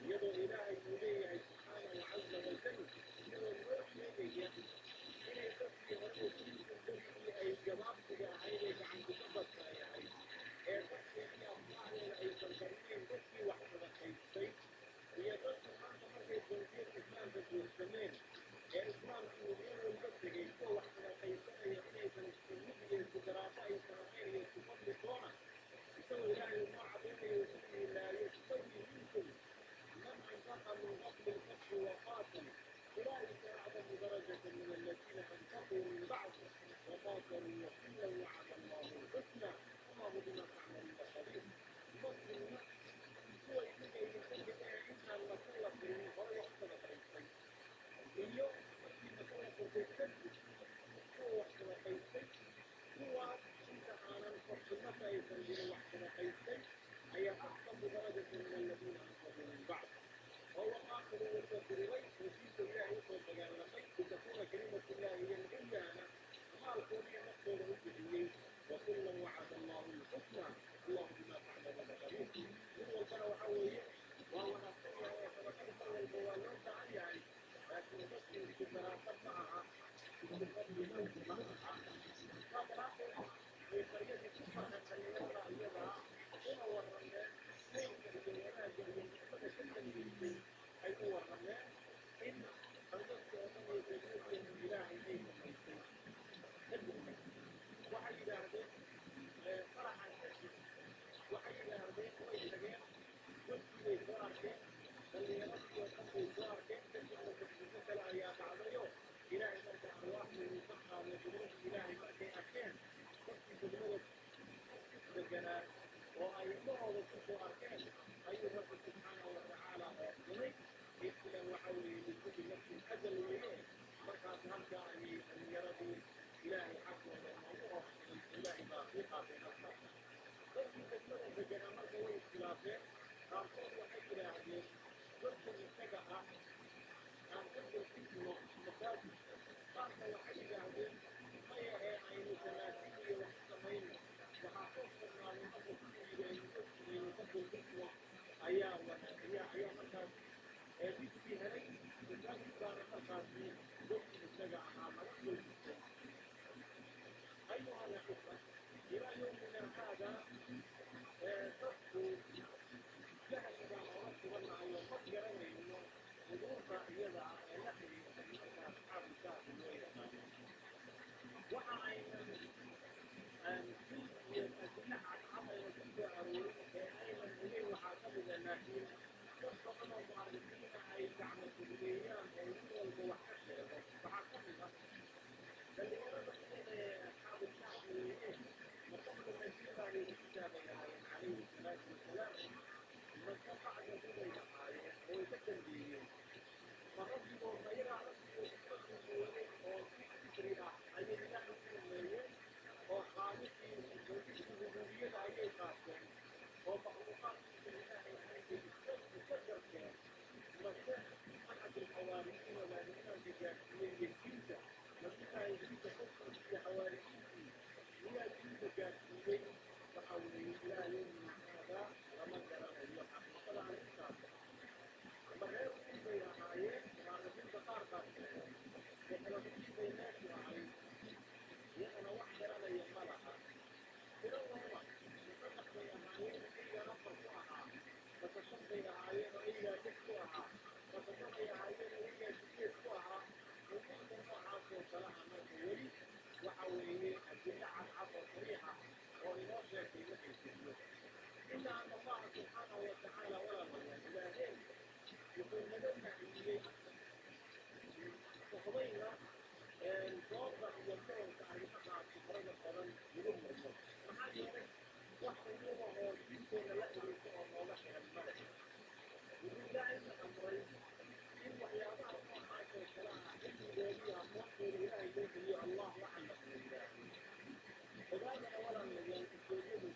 [SPEAKER 2] iyadoo Ilaahay uu leeyahay subxaanahu caza wajal, isagoo noo sheegaya inay dadkii hore diintan berigii ay gabaabsiga ahayd ee gacanku ka badka ay ahayd ee dadkeedii afraacdooda aysan barnayn, dadkii wax sadaqaystay iyo dadka maanta markay bangiyada islaamka guursameen ee islaamku uu meel walba tegey, kuwa wax sadaqaysanaya inaysan isku mid iyo isku garaafo aysan ahayn iyo isku fadli toona. Isagoo Ilaahay uu noo cadaynayo wuxuu yihi: laa yastawi minkum man anfaqa min qabli lfatxi waqaatal ulaa'ika acdamu darajata min aladiina anfaquu min bacd waqaataluu wakullan wacada allahu lxusna wallahu bima tacmaluuna khabiir. Muslimna kuwa idinka idinka mid ee intaan maka la furin hore wax sadaqaystay iyo markii maka la furtay kadib kuwa wax sadaqaystay, kuwaas inta aanan fatxi maka aysan jirin wax sadaqaystay ayaa acdamu darajata min aladiina anfaquu min bacd oo waqaatiluu, weliba diriray oo diinta Ilaahay usoo dagaalamay, litakuuna kalimatullahi hiya alculyaana maalkooda iyo naftooda u bixiyey. Wakullan wacada allahu lxusna allahu bima tacmaluuna khabiir. Mid walbana waxa weeye waa wanaagsan yahay oo sadaqada mar walba waa loo baahan yahay, laakiin dadku isku garaafad ma aha, isku fadlina ma aha. Saa daraaddeed way qaryadii ku farxeen dhalinyarada iyadaa, una warrameen khayrka iyo wanaagga iyo nicmada ka dambeysay ay u warrameen in dadka oo dhan iyo degmadeenu Ilaahay ay samaysay. Kadibna waxay yidhaahdeen faraxan kadib, waxay yidhaahdeen way tageen godkii bay soo arkeen, dhallinyaradii oo dhan bay soo arkeen. Kadibna mucjiso kale ayaa dhacdayo, Ilaahay marka arwaaxdii uu ka qaaday qudradii Ilaahay markay arkeen dadkii degmada deganaa oo ay indhahooda ku soo arkeen, ayuu Rabbi subxaanahu watacaala oofsaday. Ilan waxa weeye likulli nafsin ajal weeye. Markaas halkaa ayay dhallinyaradii Ilaahay xaggooda noogu oofsaday, Ilaahay baa sii qaatay nafta. Dadkii degmada deganaa marka way iskhilaafeen. Qaarkood waxay yidhaahdeen dadkan isaga ah aan ka dulfidno masaajid. Qaarna waxay yidhaahdeen maya ee aynu tamaasiil iyo wax ku samayno. Waxaa xoog badnaaday marka kuwii yidhi aynu dadkaynu ka dulfidno ayaa ayaa ayaa markaas dhibkii helay, masaajid baana markaasi dadkii isaga ahaa laga dulfidtay. Ayuha alaxiba, ilaa yowmina haada dadku jahli baan oga sugannahay oo ma garanayno umuurta iyada ah ee la xiriirta nimanka asxaabu kahfi loo yaqaano. Waxa aynan si iyo adilla cadcad aynan ku soo aroorin ee aynan ogeyn waxaa ka mida, laakiin dad badan oo mu'arikiina ay gacmo tugleeyaan oo nin walba wax ka sheego, waxaa ka mid ah dhalinyarada iyada ee asxaabu kahfi weeye ma qabla nabiyullaahi Ciisa bay ahaayeen calayhi salaatu wasalaam, mase bacdahu bay ahaayeen oo way ka dambeeyeen? Ma rabbigood ayagaa rabbigood iska duuduwaday oo si fikri ah ayay Ilaahay u rumeeyeen oo khaaliqii tawxiidkii rububiyada ayay qaateen oo makhluuqaadkiisa Ilaahay ahayn bay iska garteen, mase axad alxawaariyiina baa iimaanka gaarsiiyey iyo diinta nabiyullaahi Ciisa qofkiisa iyo xawaariyiintii miyaa diinta gaarsiiyey? Waxa weeye ilaa yowmina haadaa lama garanayo xaqiiqada arrintaas. Ma reer un bay ahaayeen mu'arikiinta qaar baa sheegay rixladiin bay meeshu ahayd, iyagana wax garanaya ma laha. Tiradooda ma saddex bay ahaayeen eygaa afar ku ahaa, mase shan bay ahaayeen oo eygaa lix ku ahaa, mase toddobay ahaayeen oo eygaa sideed ku ahaa? Umuurta noocaas oo kale ah marka weli waxa weeye adillo cadcad oo sariixa oo inoo sheegtay ma ay jirto, ilaa ana Allaha subxaanahu watacaala, walaalayaal, Ilaaheen wuxuu naga nahiyey sohbayna dooda iyo muranka arrimahaasi farada badan lagu murmo. Maxaa yeelay wax umuura oo diinteena la xiriirta oo nooga xiran male. Wuxuu Ilaahayna amray in waxyaabaha noocaas oo kale ah cilmigoodii iyo aqoontooda Ilaahay loo geliyo, allahu aclam la yidhaahdo. Ogaadana walaalayaal, ujeedadu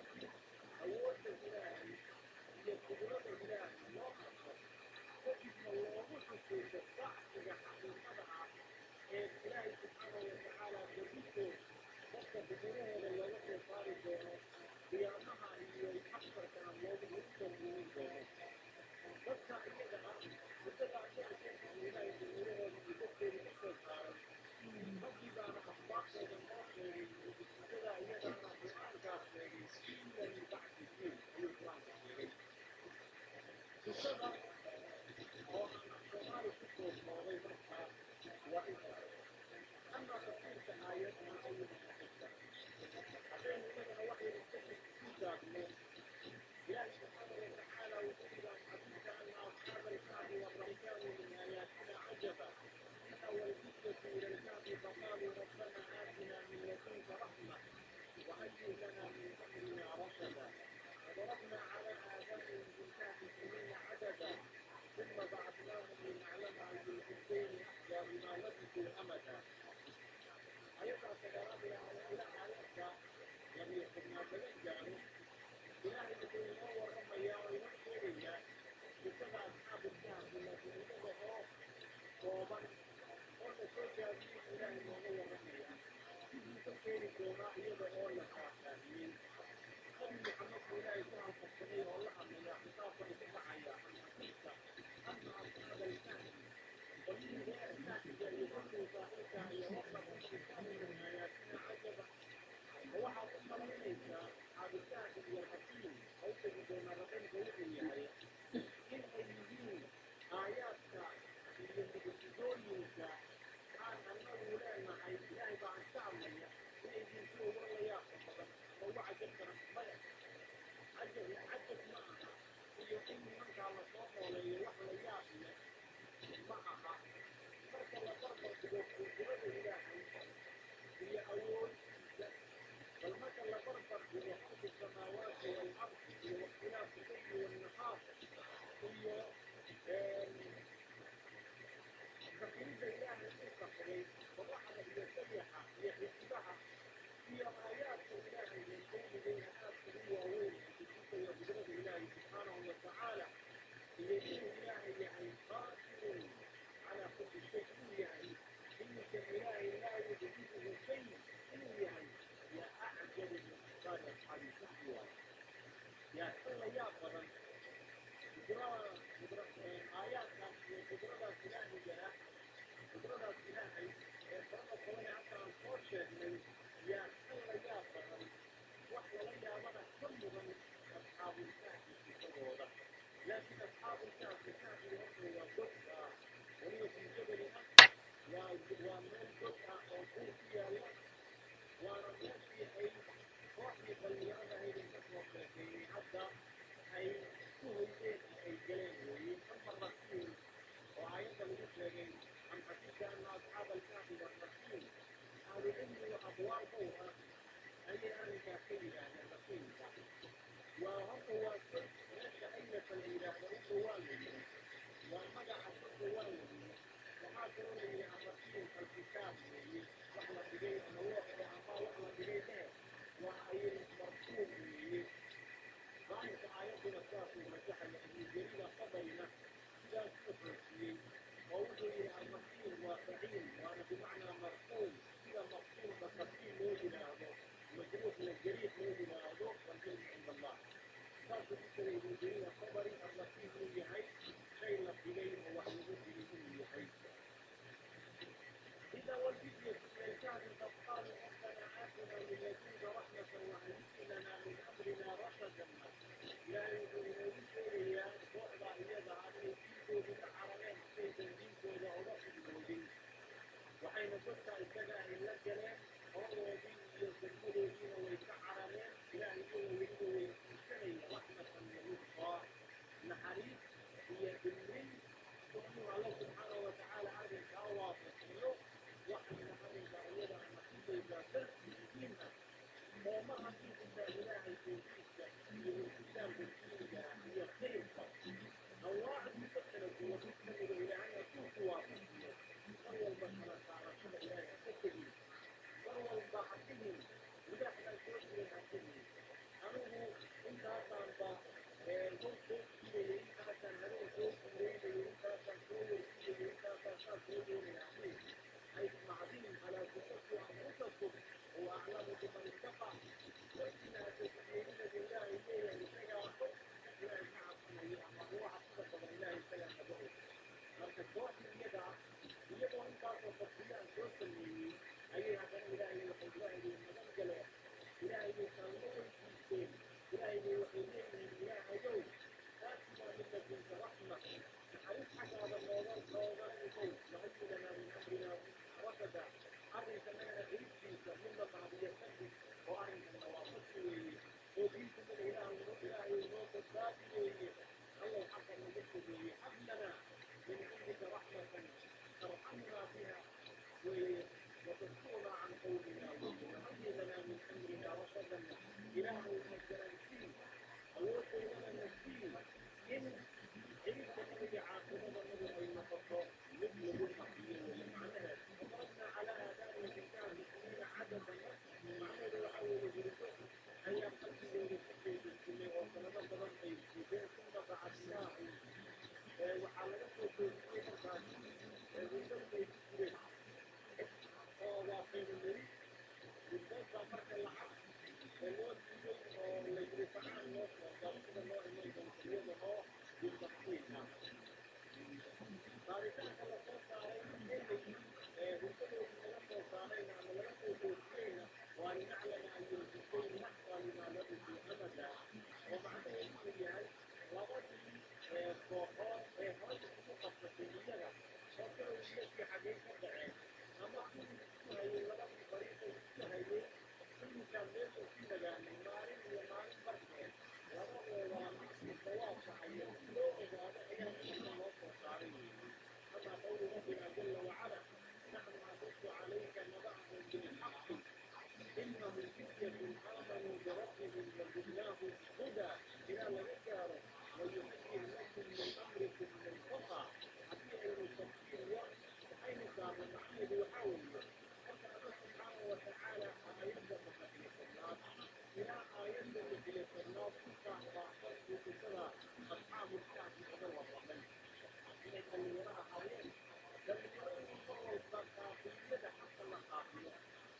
[SPEAKER 2] Awoodda Ilaahay iyo qudrada Ilaahay loo arko, kadibna loogu xusuuso bacsiga xaqiiqada ah ee Ilaahay subxaanahu watacaala berritood dadka quburahooda looga soo saari doono, qiyaamaha iyo xasharkana loogu lagu soo muujin doono. Dadka iyaga ah muddada dheer kadib Ilaahay quburahooda iyo dadkeeda ka soo saaray, Rabbi baana asbaabtooda noo sheegay, muddada iyadana Qur-aankaas sheegay. Ila libacdi diin ayuu Qur-aanka sheegay. Qisada oo aan af Soomaali ku soo koobay markaa waa intaas. Ama tafsiirka aayadna, ayuha axibba, haddaynu iyagana wax yar iska ku taagno, Ilaahi subxaanahu watacaala wuxuu yidhi: am xasibta ana asxaaba alkahfi warraqimi kaanuu min aayaatina cajaba id awa alfityatu ila alkahfi faqaaluu rabbana aatina min ladunka raxma وهيئ لنا من أمرنا رشدا وضربنا على آذانهم في الكهف سنين عددا ثم بعثناهم لنعلم أي الحزبين أحصى لما لبثوا أمدا. Ayaddaa sagaalaad ilaa aayadda 12aad laga gaaro, Ilaahay wuxuu inoo warramayaa oo inoo sheegayaa qisada asxaabu lkahfi, laakiin iyada oo kooban oo la soo gaabiyey Ilaahay nooga warramayaa. Siduu ka keeni doonaa iyada oo la faahfaahiyey. Nabi Muxamed buu Ilaahay ku halqabsaday oo la hadlayaa, khitaabkani ku dhacaya: am xasibta anna asxaaba alkahfi, qolyihii reer kahfiga iyo dadkii saaxiibka iyo warraqimi kaanuu min aayaatina cajaba, ma waxaad u malaynaysaa asxaabilkahfi iyo raqiim oo u tegi doonaa raqiimka wuxuu yahay in ay yihiin aayaadka iyo mucjizooyinka aan annagu leenahay? Ilaahay baa iska hadlaya. Inay yihiin kuwa uga la yaabka badan oo uga cajab badan? Maya, cajab cajab ma aha, iyo in nimankaa lasoo nooleeyo wax la yaab leh ma aha marka la barbar dhigo qudrada Ilaahay iyo awoodiisa. Bal marka la barbar dhigo khalqi samaawaati wal-ard iyo wakhtilaafu leyli wannahaar iyo sakhiridda Ilaahay uu sakhiray qoraxda iyo dayaxa iyo xidigaha iyo aayaadka Ilaahay ee kownigeena aadka u waaweyn ee kutusaya qudrada Ilaahay subxaanahu watacaala iyo inuu Ilaahay yahay qaadirun calaa kulli shay, inuu yahay inuusan Ilaahay laa yucjizuhu shay inuu yahay, yaa acjabu min asxaabi asxaabi kahfi waay, yaa ka la yaab badan qudrada aayaadkaas iyo qudradaas ilaahiga ah, qudradaas Ilaahay ee farada badan ee hadda aan soo sheegnay, yaa ka la yaab badan, wax lala yaabana ka mudan asxaabulkahfi sisadooda. Laakiin asxaabulkahfi, kahfiga horta waa god ah, weliba fii jabali ah, waa meel god ah oo buur ku yaalla, waana meeshii ay kooxdii dhalinyarada ahayd ka soo sheekeeyey hadda ay ku hoydeen ee ay galeen weeye. Ama raqiim oo aayadda lagu sheegay, am xasibta anna asxaaba alkahfi warraqiim, ahlucilmigu aqwaal dhowr ah ayay arrinkaas ka yidhaahdeen. Raqiimka waa horta waa god meesha Aylata la yidhaahdo u dhowaa la yidhi, waa magaca u dhowaa la yidhi. Waxaa kaloo la yidhi arraqiim alkitaab weeye, wax la dhigay ama looxda ama wax la dhigay dhehe, waa ay marfuuc weeye. Daahirka aayadduna saasuu rajaxaya, Ibnu Jariir Atabarina sidaas u xoojiyey oo wuxuu yidhi arraqiim waa faciil, waana bimacnaa marfuum, sida maqsuulka qabiil loo yidhaahdo, majruuxna jariix loo yidhaahdo. Walcilmu cinda Allah. Saasuu ku tegay Ibnu Jariir Atabari, arraqiim inuu yahay shay la dhigay oo wax lagu dhigay inuu yahay. إذا والفتية إلى الكهف فقالوا ربنا آتنا من لدنك رحمة وهيئ لنا من أمرنا رشدا. Ilaahay wuxuu inoogu sheegayaa kooxda iyada ah inay diinkoodii ka carareen, saysan diinkooda uga fidnoodin. Waxayna godka isaga ahi la galeen holadoodii iyo degmadoodiina way ka carareen. Ilaahay iyagoo weliba weydiisanaya raxmatan wa lutfaa, naxariis iyo dhimrin, inuu Alla subxaanahu watacaala arrinkaa waafajiyo. Waxayna arrinkaa iyada natusaysaa darsi muhiim ah oo mar haddii xitaa Ilaahay tawxiidka iyo iltisaamka diiniga iyo khayrka anwaacdiisa kala duwan mid ka mida Ilaahay hadduu ku waafajiyo, mar walba kala saarashada Ilaahay ha ka tegin, mar walba ha dhihin libaax baa soo Intaasaanba gol soo jiidayay, intaasaan habeen soo guureynayay, intaasaan soo warsiiyay, intaasaan saas soo doonaya ay macdiin falaa tusakuu anfusakum huwa aclamu biman ittaqa. Naftiina ha tasfiyeynada, Ilaahay leeyahay isagaa og Ilaahay ka cabsanayo ama uga cabsida badan, Ilaahay isagaa naga og. Marka kooxda iyaga ah, iyagoo intaasoo tadbiyaan soo sameeyey, ayay haddana Ilaahay waxay Ilaahay bay magan galeen, Ilaahay bay kaalmo weydiisteen, Ilaahay bay waxay leeyihiin: "Ilaahayow, aatinaa min ladunka raxma, naxariis xaggaada nooga noogala imow, wahayyi lanaa min amrinaa rashada, arrinkanagana ciribtiisa mid la mahdiyo ka dhig, oo arrinkana waafaqi weeye, oo diintanada Ilaah Ilaahay noo badbaadi weeye, Allow xaqa naga fogeeye, hab lanaa min cindika raxmatan tarxamnaa biha weeye, watasturna can qawmina weeye, wahayyi lanaa min amrina rashadan. Ilaahow na garansii, awooddoodana na sii in ciribta nabiga caaqibadanadu ay noqoto mid lagu mahdiyo weeye." Macnaheed fadarabnaa calaa aadaanihim fi lkahfi siniina cadadan, macnaheedu waxaa weeye hurdo ayaa qalbigooda ku jeedinsimay oo sanado badan ay jiifeen. Uma bacadnaahum, waxaa laga soo toosiyey markaas hurdadii ay ku jireen, oo waa feenumeri hurdada. Marka lacag ee loo diiday oo la yiri facaan loo soo galo, sida loo iman doonto iyada oo biltafsiil ah baaritaanka la soo saaray ee la yiri hurdadoodii laga soo saarayna ama laga soo toosiyeyna waa linaclama ayu lxisbayni axsaa limaa labisuu amada, oo macnaheedu uu yahay labadii kooxood ee horay isugu qabsatay iyaga oo kale wiilashii xaggay ka dhaceen, ama kuwii isku hayay, labadii fariiqay isku hayay, iminkaan meesha ku nagaanay maalin iyo maalin barkeed, labadoodaa midkii sawaabka haya si loo ogaado ayaa nimanka loo soo saaray weeye. Amaa qowlu rabbina jala wacala: naxnu naqusu calayka naba'ahum bilxaqi inahum fityatun aamanuu birabbihim wazidnaahum hudaa, ilaa laga gaaro wayuhayyih lakum min amrikum mirfaqa. Haddii aynu tafsiir yar waxaynu saarna, macnaheedu waxaa weeye marka Alla subxaanahu watacaala aayadda 9-iyo tobnaad ilaa aayadda 16-iyo tobnaad ku faahfaahsan uu qisada asxaabulkahfi uga warramay inay dhallinyaro ahaayeen. Dhallinyaradu mar walba qaabiliyada xaqa la qaabiyo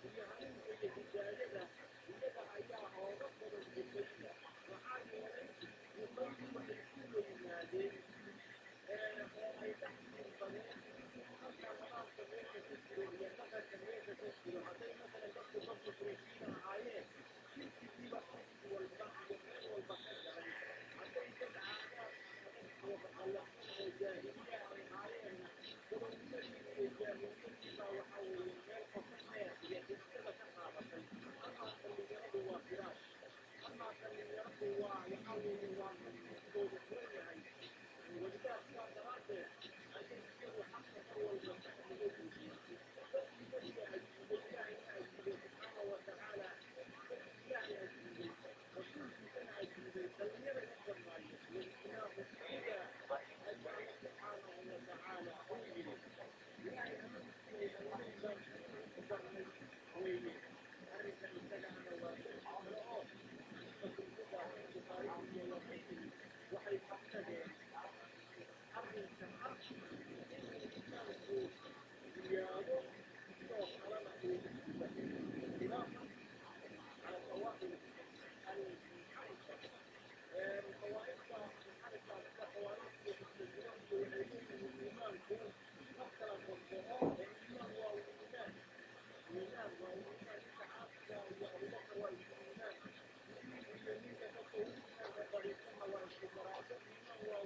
[SPEAKER 2] iyo hanuunka iyo hidaayada iyaga ayaa ooga badan duqayda. Maxaa yeelay duqaydu waxay ku weynaadeen oo ay dhex jiifadeen halka nidaamka meesha ka jiro iyo dhaqanka meesha ka jiro. Hadday masalan dadku dad mushrikiina ahaayeen, shirkigiiba qof walba iyo meel walba ka galay. Hadday dad caadaad adag oo qallafsan oo jaahiliya ay ahaayeenna, gabownimadii iyo jaahiliyadii baa waxaa weeye meel qoto dheer iyo xididada ka qaadatay. Amaa dhallinyaradu waa firaash, amaa dhallinyaradu waa waxaa weeye waa nafsigooda furan yahay. Walidaa sidaa daraaddeed ayay iyagu xaqa mar walba fahmiga yihiin. Dadkii nabiga ajiibay, Ilaahayna ajiibay subxaanahu wa tacaala, dadkii Ilaahay ajiibay, rasuulkiisana ajiibay, dhallinyaray u badnaayeen. Wazidnaahum hudaa ayuu Alla subxaanahu wa tacaala uu yidhi. Ilaahay hanuunkiisa hanuun baan ku darnay weeye. Arrinkan isagaana waa darsi kale oo a'imatulhudaa min Bukhaariyi iyo waqayrihi waxay ku tageen arrinka ah inuu iimaanku ziyaado, sidoo kalena uu khilaafan cala tawaa'if almunxarifa. Tawaa'ifta munxarifa sida khawaarijta iyo muctasilo iyo waxay leeyihiin iimaanku ma kala gogo'o, ee iimaan waa iimaan, iimaan waa iimaan. Ninka caasiga iyo Abubakar waa isku iimaan, mu'min iyo ninka dadka ugu iimaanka daciifsanna waa isku maraato. Iimaan waa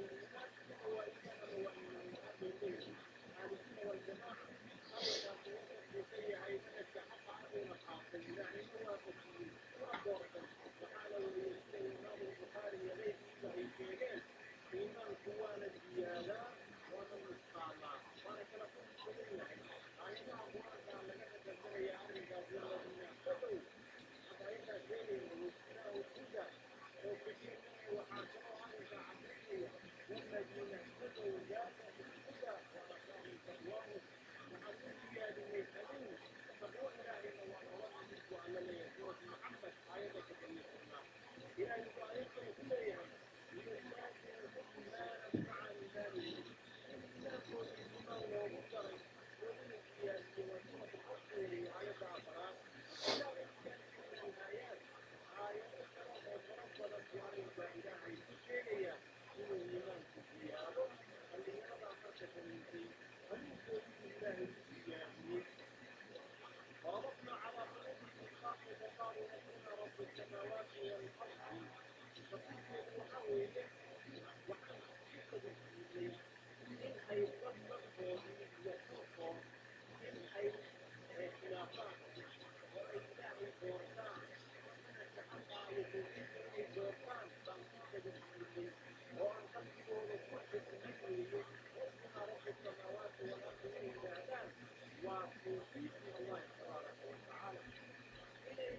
[SPEAKER 2] السماوات والأرض. تفسيرkeedu waxa weeye, waxaan ku sabirsiinay in ay dadkoodii iyo dhulkood in ay khilaafaan oo ay Ilaahay doortaan, manhajka xaqa iyo tawxiidka inay doortaan baan ku sabirsiinay oo aan qalbigooda ku xidhnay weeye. ربنا رب السماوات والأرض inay yidhaahdaan waa tawfiiq min Allahi tabaaraka wa tacaala, inay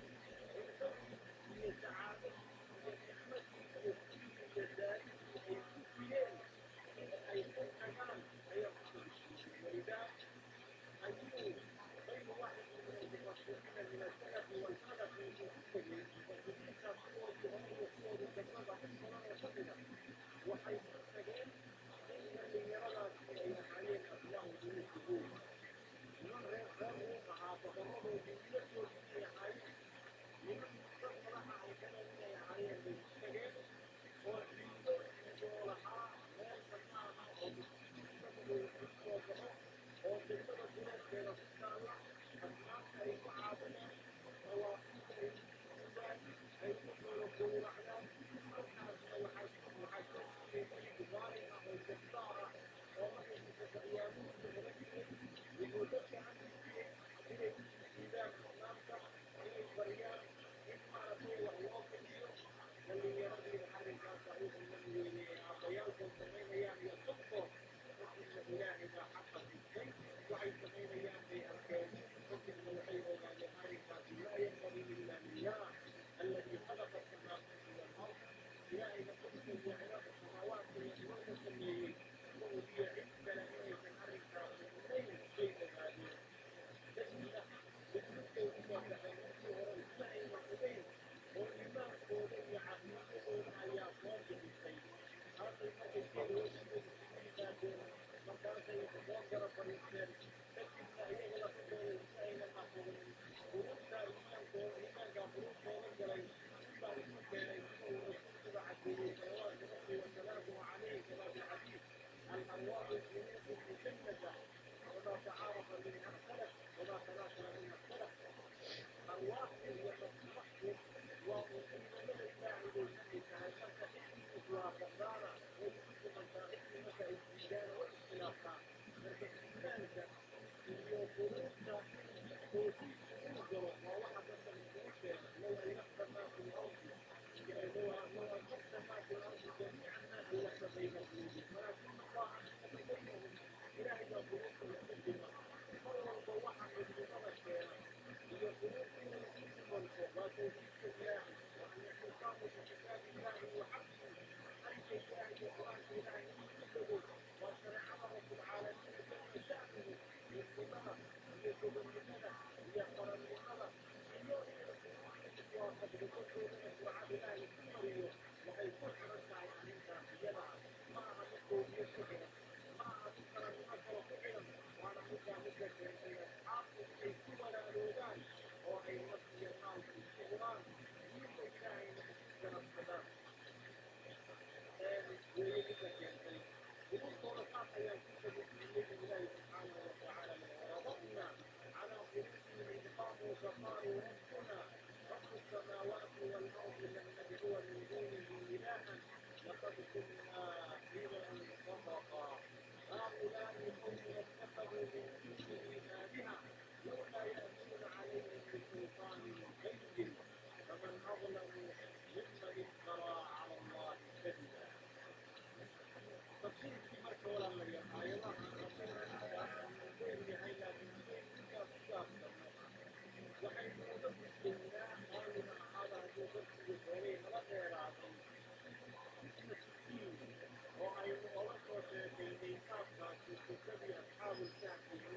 [SPEAKER 2] cindadii iyo sacaadadii iyo nicmadii iyo gurigii iyo daarihii ay ku jireen in ay ka tagaan ayaa ku sabirsiinay. ولذا ayuu غير واحد من المفسرين من السلف والخلف wuxuu ku tegey, mufasiriintaas kuwoodii hore iyo kuwoodii dambaba in badan oo ka mida waxay ku tageen in dhallinyaradaasi ay ahaayeen أبناء ملوك الروم, niman reer reer Ruum ahaa, boqoradoodii wiilashoodii inay ahaayeen, niman dad madaxa ay galeen inay ahaayeen bay ku tageen, oo ciido iyo lahaa meel bannaan ah oo muslimiinta ku soo baxo oo degmada duleedkeeda ku taalla, asnaamta ay ku caabudaan, dawaaqiidda ay ku sujuudaan, ay ku xoolo gowracdaan. Halkaasna waxaa soo jiray malik zaalim ah oo jabbaar ah oo magaciisa Daqyaanuus la oran jiray. Wuxuu dadka amri jiray inay u sujuudaan asnaamta, inay baryaan, in maaragtay wax loo bixiyo. Dhallinyaradiina arrinkaasa u iman weynay ee aabbayaalkood samaynayaan iyo dadkood. Kadibna Ilaahay baa xaqa dhigtay, waxay samaynayaan bay arkeen. Kadibna waxay ogaadeen arrinkaasi لا ينبغي إلا لله الذي خلق السماوات والأرض. Ilaahayna dhulka iyo cirarka, samaawaadka iyo dhulalka sameeyey ma ogiya cid kale inaysan arrinkaasi mudnayn bay ogaadeen. Kadibna midmidkay usoo baxeen. Markii hore isma aynan ogeyn oo iimaankooda iyo caqiidadooda ayaa soo bixisay. Taasay markay geed hoostiisa isugu yimaadeen, markaasay soo gara fadhiisteen. Kadibna iyaga laftigooda isma aynan aqoonin. Quluubta iimaankooda, iimaankaa quluubtooda galay baa isu keenay, sida uu rasuulkuba cadeeyey صلوات ربي وسلامه عليه، كما في الحديث: الأرواح جنود مجندة، وما تعارف منها ائتلف وما تناكر منها اختلف. Arwaaxdu iyo maskaxdu waa uu ciidamada Ilaahay bay ka mid tahay. Marka ciddii iswaafaqdaana way isku dumantaa, ciddii marka ay diidaana way iskhilaaftaa. Marka iimaanka iyo quluubta in tawxiidku uu galo waa waxa dadka isugu keena. لو ألفت ما في الأرض، لو أنفقت ما في الأرض جميعا ما ألفت بين قلوبهم ولكن الله ألف بينهم. Ilaahay baa quluubta isku dima. Mar walba waxa midnimada keena iyo quluubta inay isku dumanto waa tawxiidka Ilaahay, والاعتصام بكتاب الله وحقه. Arrinka Ilaahay iyo Qur-aanka Ilaahay inuu ku dego waa shareecada Rabbulcaalamiin jalla sha'nuhu. Midnimada iyo gobonnimada iyo qarannimada iyo inay quluubta iswaafaqdo, korkoodana surcad Ilaahay ku mariyo, waxay ku xiran tahay arrintaas iyada ah. Ma aha mid qowmiyad ku xiran, ma aha mid qarannimo kale ku xiran. Waana middaa midda keentay asxaabtu inay ku walaaloodaan oo ay naf iyo maalku isku huraan, diinta Ilaahayna isku garabsadaan weeye midda keentay. Quluubtooda saas ayaan ku sabirsiiyey buu Ilaahay subxaanahu wa tacaala leeyahay. وربطنا على قلوبهم إذ قاموا فقالوا ربنا رب السماوات والأرض لن ندعو من دونه إلها لقد قلنا إذا شططا. هؤلاء قوم اتخذوا من دونه آلهة لولا يأتون عليهم بسلطان بين، فمن أظلم ممن افترى على الله كذبا. Tafsiirkii marka, walaalayaal, aayadaha uu dheer yahay, laakiin haddaynu intaas ku gaabsanno waxaynu uga gudbaynaa. Qaalina ahaada hadduu darsigu xoogay nala dheeraaday fitnatu diin oo aynu oga soo sheekaynay qaabkaasi qisadii Asxaabulkahfi.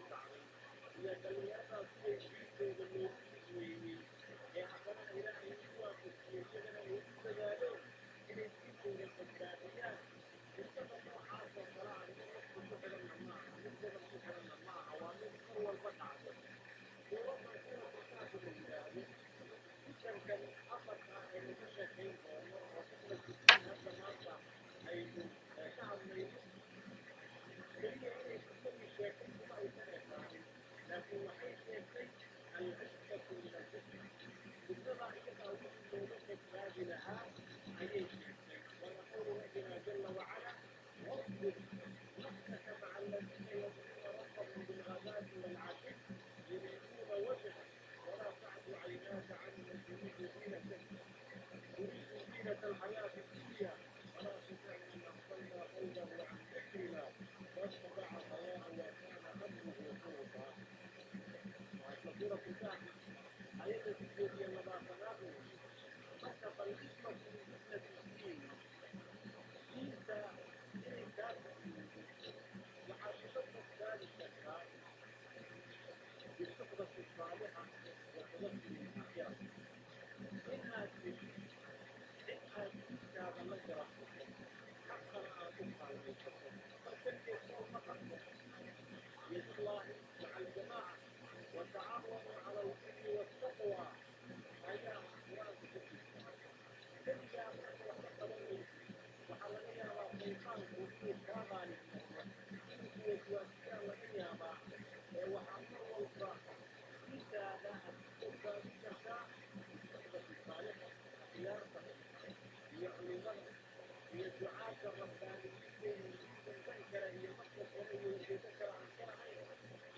[SPEAKER 2] Iyo ducaadda rabbaaniyiinta ee dan kale iyo maqsad kale iyo ujeedo kale aan ka lahayn,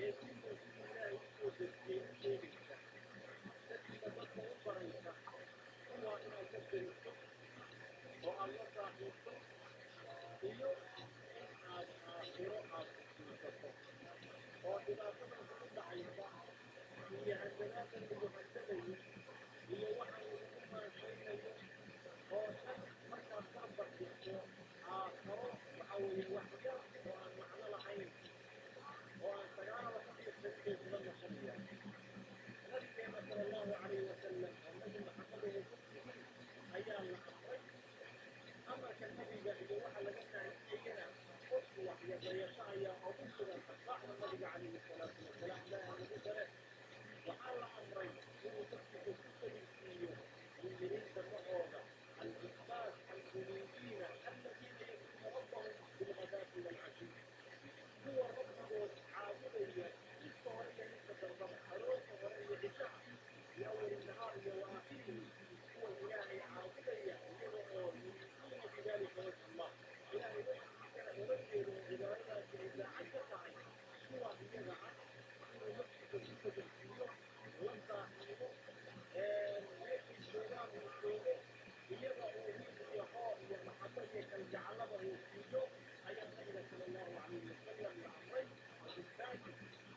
[SPEAKER 2] ee diinta siduu Ilaahay usoo dejiyey u sheegaysa, kadibna dadka u baraysa, kuwaa inaad la deriso oo aad la saaxiibto, iyo in aad aakhiro aad xusuusato oo dhibaatadan kugu dhacaysa iyo handadaadan lagu handadayo iyo waxaan lagugu maanshaynayo oo dhan markaad barbar dhigto aakharo, waxaa weeye wax yar oo aan macno lahayn oo aan sagaalaba ka fiirsanin bay kula noqonayaan. Nabigeena sala Allahu calayhi wasalam oo Nabi Maxamed oo ku ayaa la amray. Amarka nabiga iyo waxa laga nahiyeyana qofku waxyadayasho ayaa ugu sugan atbaacda nabiga calayhi salaatu wasalaam. Ilaaha lagu dare, waxaa la amray inuu dadkiisa ku sabirsiiyo muminiinta macooda, al-cubbaad almuniibiina aladiina yadcuuna rabbahum bilghadaati waalcashiy, kuwa rabbigood caabudaya midka hore iyo midka dambaba, aroorta hore iyo cishaha, bi awali nahaar iyo wa aakhirihi, kuwa Ilaahay caabudaya iyaga oo yuriiduuna bidalika wajha Allah, Ilaahay wajhiisana ula jeedo oo cibaadadaasi ay daacad ka tahay, kuwa iyaga ah inuu naftiisa ku sabirsiiyo, la saaxiibo, meeshay joogaan uu joogo, iyaga uu hiil iyo hoo iyo maxabo iyo kalgacalaba uu siiyo, ayaa nabiga sala Allahu calayhi wasalam la amray. Wabittaali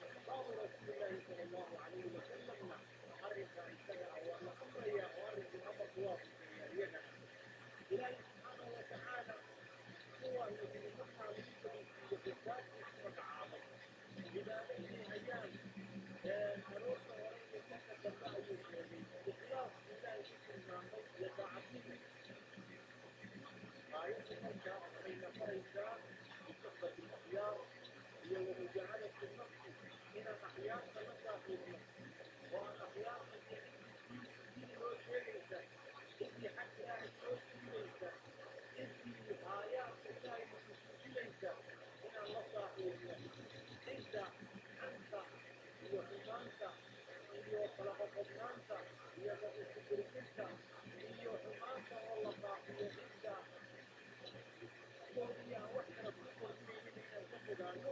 [SPEAKER 2] asxaabu rasuulillaahi sala Allahu calayhi wasalamna arrinkaa isaga ah waa la amraya, oo arrinkii amarku waa fuseeya iyagana. Ilaahay subxaanahu watacaala kuwa la yidhi markaa lagu sabirsiiyo bisaabtii ku magacaabay cibaado inay hayaan aroorta hore iyo marka dambe ayuu sheegay, ikhlaas Ilaahay ku tilmaamay iyo daacadnimo. Aayaddu marka waxayna faraysaa bisuxbati alakhyaar iyo wamujaahadati nafsi, inaan akhyaarta la saaxiibno oo aan akhyaarta iyo ciddii diin loo sheegaysa, ciddii xag Ilaahay soo jiidaysa, ciddii aayaadka Ilaahay xusuusinaysa inaan la saaxiibno. Cidda xanta iyo xumaanta iyo kala qoqobnaanta iyo isku-dirdirka iyo xumaanta oo la faafiyo, cidda koodiyo aan wax kala ku kordhinaynin inaan ka fogaano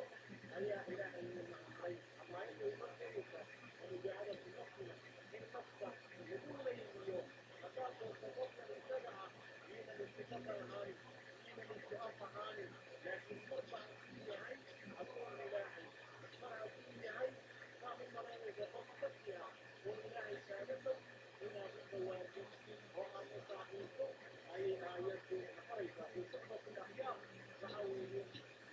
[SPEAKER 2] ayaa Ilaahay uuna amray. Ama aayadda inoo sheegaysa wamujaahadatu nafsina, in nafta lagu layliyo. Haddaad doonto qofkan isaga ah iinan isku dhaqan ahaanin, iinan isku af ahaanin, laakiin marba hadduu yahay addoon Ilaahay, mar hadduu yahay saad u malaynaysa qof dadki ah oo Ilaahay kaaga dhow, inaad u dhawaato oo aad la saaxiibto ayay aayaddu nafaraysaa. Fii suxbati alakhyaar waxaa weeye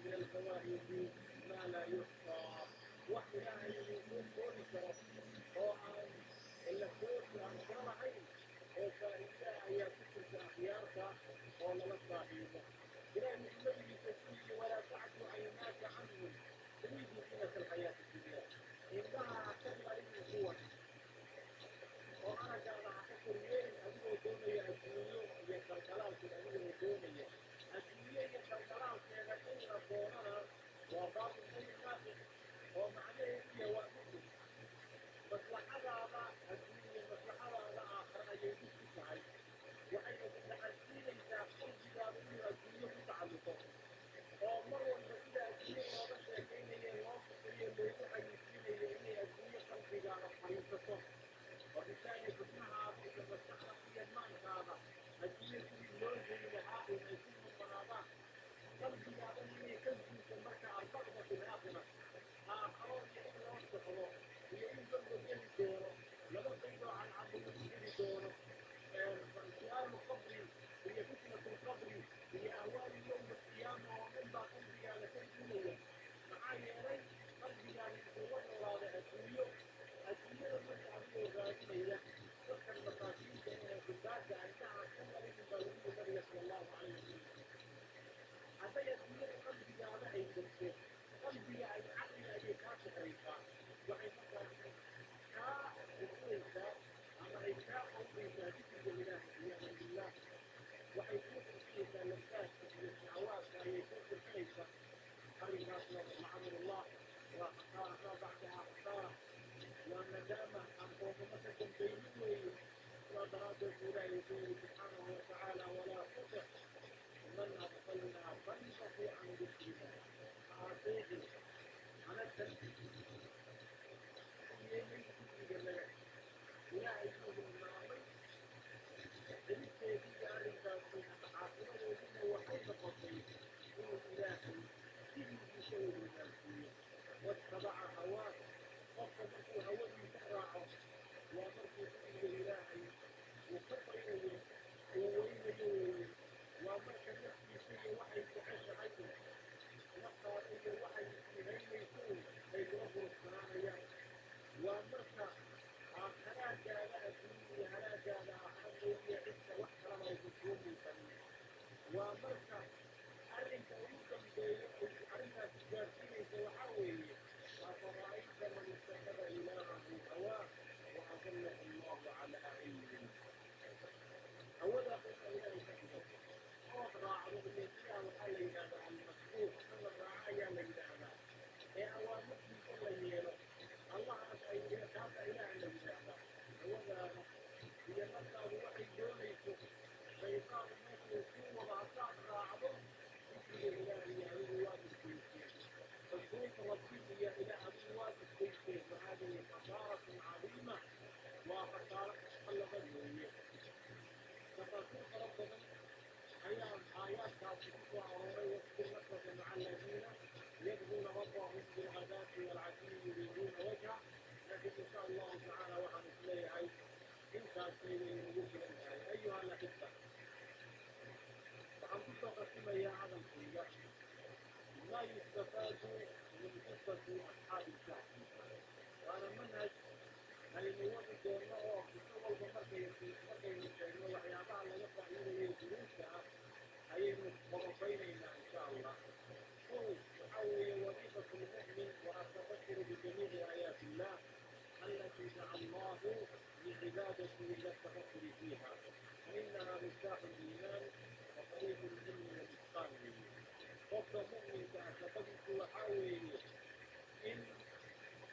[SPEAKER 2] min alfawaa'idi maa laa yuxsaa, wax Ilaahay uu soo koobi karo oo aan la koobi aan kula lahayn oo faa'iidaha ayaa ku jirta akhyaarta oo lala saaxiibo. Ilahay wuxuu nabigiisa ku yidhi: walaa tacdu caynaaka canhum turiidu ziinata alxayaati dunya. Indhaha ha ka marinin kuwan oo araggaada ha ka koryeelin adigoo doonaya adduunyo iyo kalkalaalkeed, adigoo doonaya adduunyo iyo kalkalaalkeeda. In la doonana waa baatil qayr naafic, oo macnaheedu yahay waa dhisi maslaxadaada adduunye, maslaxadaada aakhira ayay dhisi tahay, waxayna ku dhaxalsiinaysaa qalbigaada inuu adduunyo ku tacalluqo. Waa marka arrinka ugu dambeeya ay arrintaasi gaarsiinaysa waxaa weeye: afara'ayta man ittakhada ilaahahu hawaah wa adallahu Allahu calaa cilmin. Hawadaa qofka Ilaahay ka dhigato ood raacdo, iyo sidaa waxaa la yidhahdaa almasbuuq, in la raaco ayaa la yidhaahdaa ee awaamirtiisa la yeelo. Allahaas ay kaasa Ilaah la yidhaahdaa. Hawadaada iyo naftaadu waxay doonayso, shaydaanu meeshuu kuu wado haddaad raacdo, dikriga Ilaahay iyo adigu waad isgoyseen, xuquuq Rabbi iyo Ilaah adigu waad isgoyseen. Wahadihi khasaaratun cadiima, waa khasaaro labad weeye. Tafaasiir fara badan ayaa aayaadkaasi ku soo arooray. Wasbir nafsaka maca aladiina yadcuuna rabbahum bilghadaati waalcashiyi yuriiduuna wajha. Laakiin insha Allahu tacaala waxaan isleeyahay intaasay way nagu filan tahay. Ayuha alaxiba, waxaan kusoo qasimayaa hadalkayga maa yustafaadu min qisati asxaabi ilkahfi, waana manhaj aynu wadi doonno oo qiso walba markaynu sheegno waxyaabaha laga faa'iidayo duruusta ah ayaynu qodobaynaynaa insha Allah. Kow waxaa weeye wadiifatu lmu'min wa atafakuru bijamiici aayaati illah التي دعا الله لعبادته إلى التفكر فيها، فإنها مفتاح الإيمان وطريق العلم والإتقان به. Qofka mu'minka ah shaqadiisu waxaa weeye in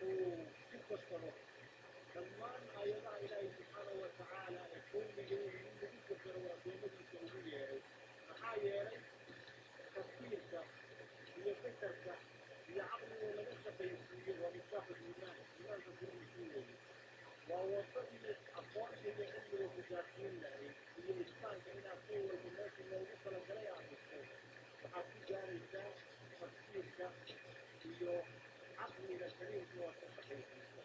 [SPEAKER 2] uu ku fakaro dhammaan aayadaha Ilaahay subxaanahu wa tacaala ee kowniga in lagu fakaro uu addoommadiisa ugu yeeray. Maxaa yeelay, tafkiirka iyo fekerka iyo caqligo laga shaqaysiiyo waa miftaaxu liimaan, iimaanka furihiisii weeye. Waa wadadii aqoonta iyo cilmiga ku gaarsiin lahayd iyo itqaanka inaad shay walba meeshii loogu talagalay aad dhigto. Waxaad ku gaaraysaa tafsiirka iyo caqliga saliimka oo ka shaqaysiisa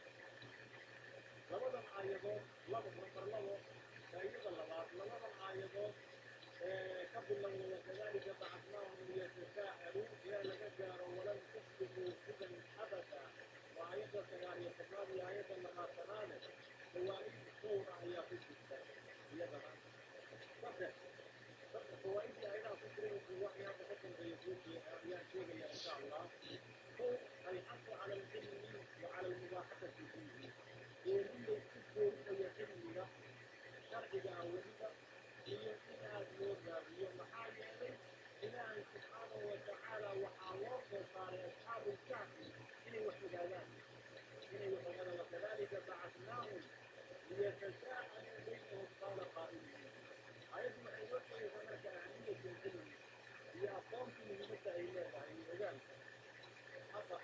[SPEAKER 2] labadan aayadood. Laba, nambar labo, faa'iidada labaad, labadan aayadood ee ka bilowda wakadalika bacatnaahum liyatasaa'aluu ilaa laga gaaro walan tuflixuu idan abada, waa aayadda 19aad iyo aayadda 20aade, fawaa'id dhowra ayaa ku jirta iyadana. Saddex fawaa'idii aayadaha ku jiray waxii hadda ka dambeeya ayaan sheegaya insha Allah. Kow, alxasu cala alcilmi wa cala almubaaxasati fiihi, doonin laysku doorinayo cilmiga sharciga ah weliba iyo in aad loo raadiyo. Maxaa yeelay, Ilaahay subxaanahu wa tacaala waxaa loo soo saaray asxaabu lkahfi inay wax ogaadaan, inay wax ogaadaan. Wakadalika bacatnaahum liyatasaa'aluu baynahum qaala qaa'iluhum. Aayaddu waxay noo sheegaysaa marka ahmiyatu lcilmi iyo aqoontu muhiimadda ay leedahay iyo ogaalka. Afar,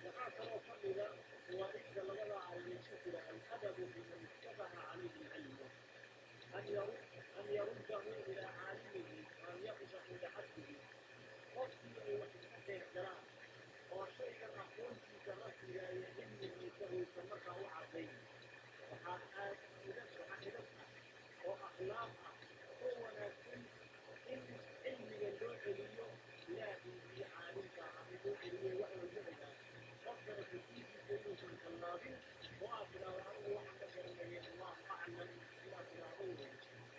[SPEAKER 2] waxaa kaloo ka mida fawaa'idda labada aayadood ku jira aladabu biman ishtabaha calayhi alcilmu, an yaruddahu ilaa caalimihi wa an yaqifa cinda xaddihi. Qofkii ay wax iska dheeh galaan oo shaygan aqoontiisa rasmiga iyo cilmigiisa uusan markaa u caddayn, waxaa aad idab, waxaa idab ah oo akhlaaq ah oo wanaagsan in cilmiga loo celiyo Ilaahiisii caalimka ah, in loo celiyo wax walba ogaa. Qofkana xuduudiisa inuusan tallaabin oo aad tidhaahdo anigu waxaan ka garanayay Allahu aclam inaad tidhaahdo weyn.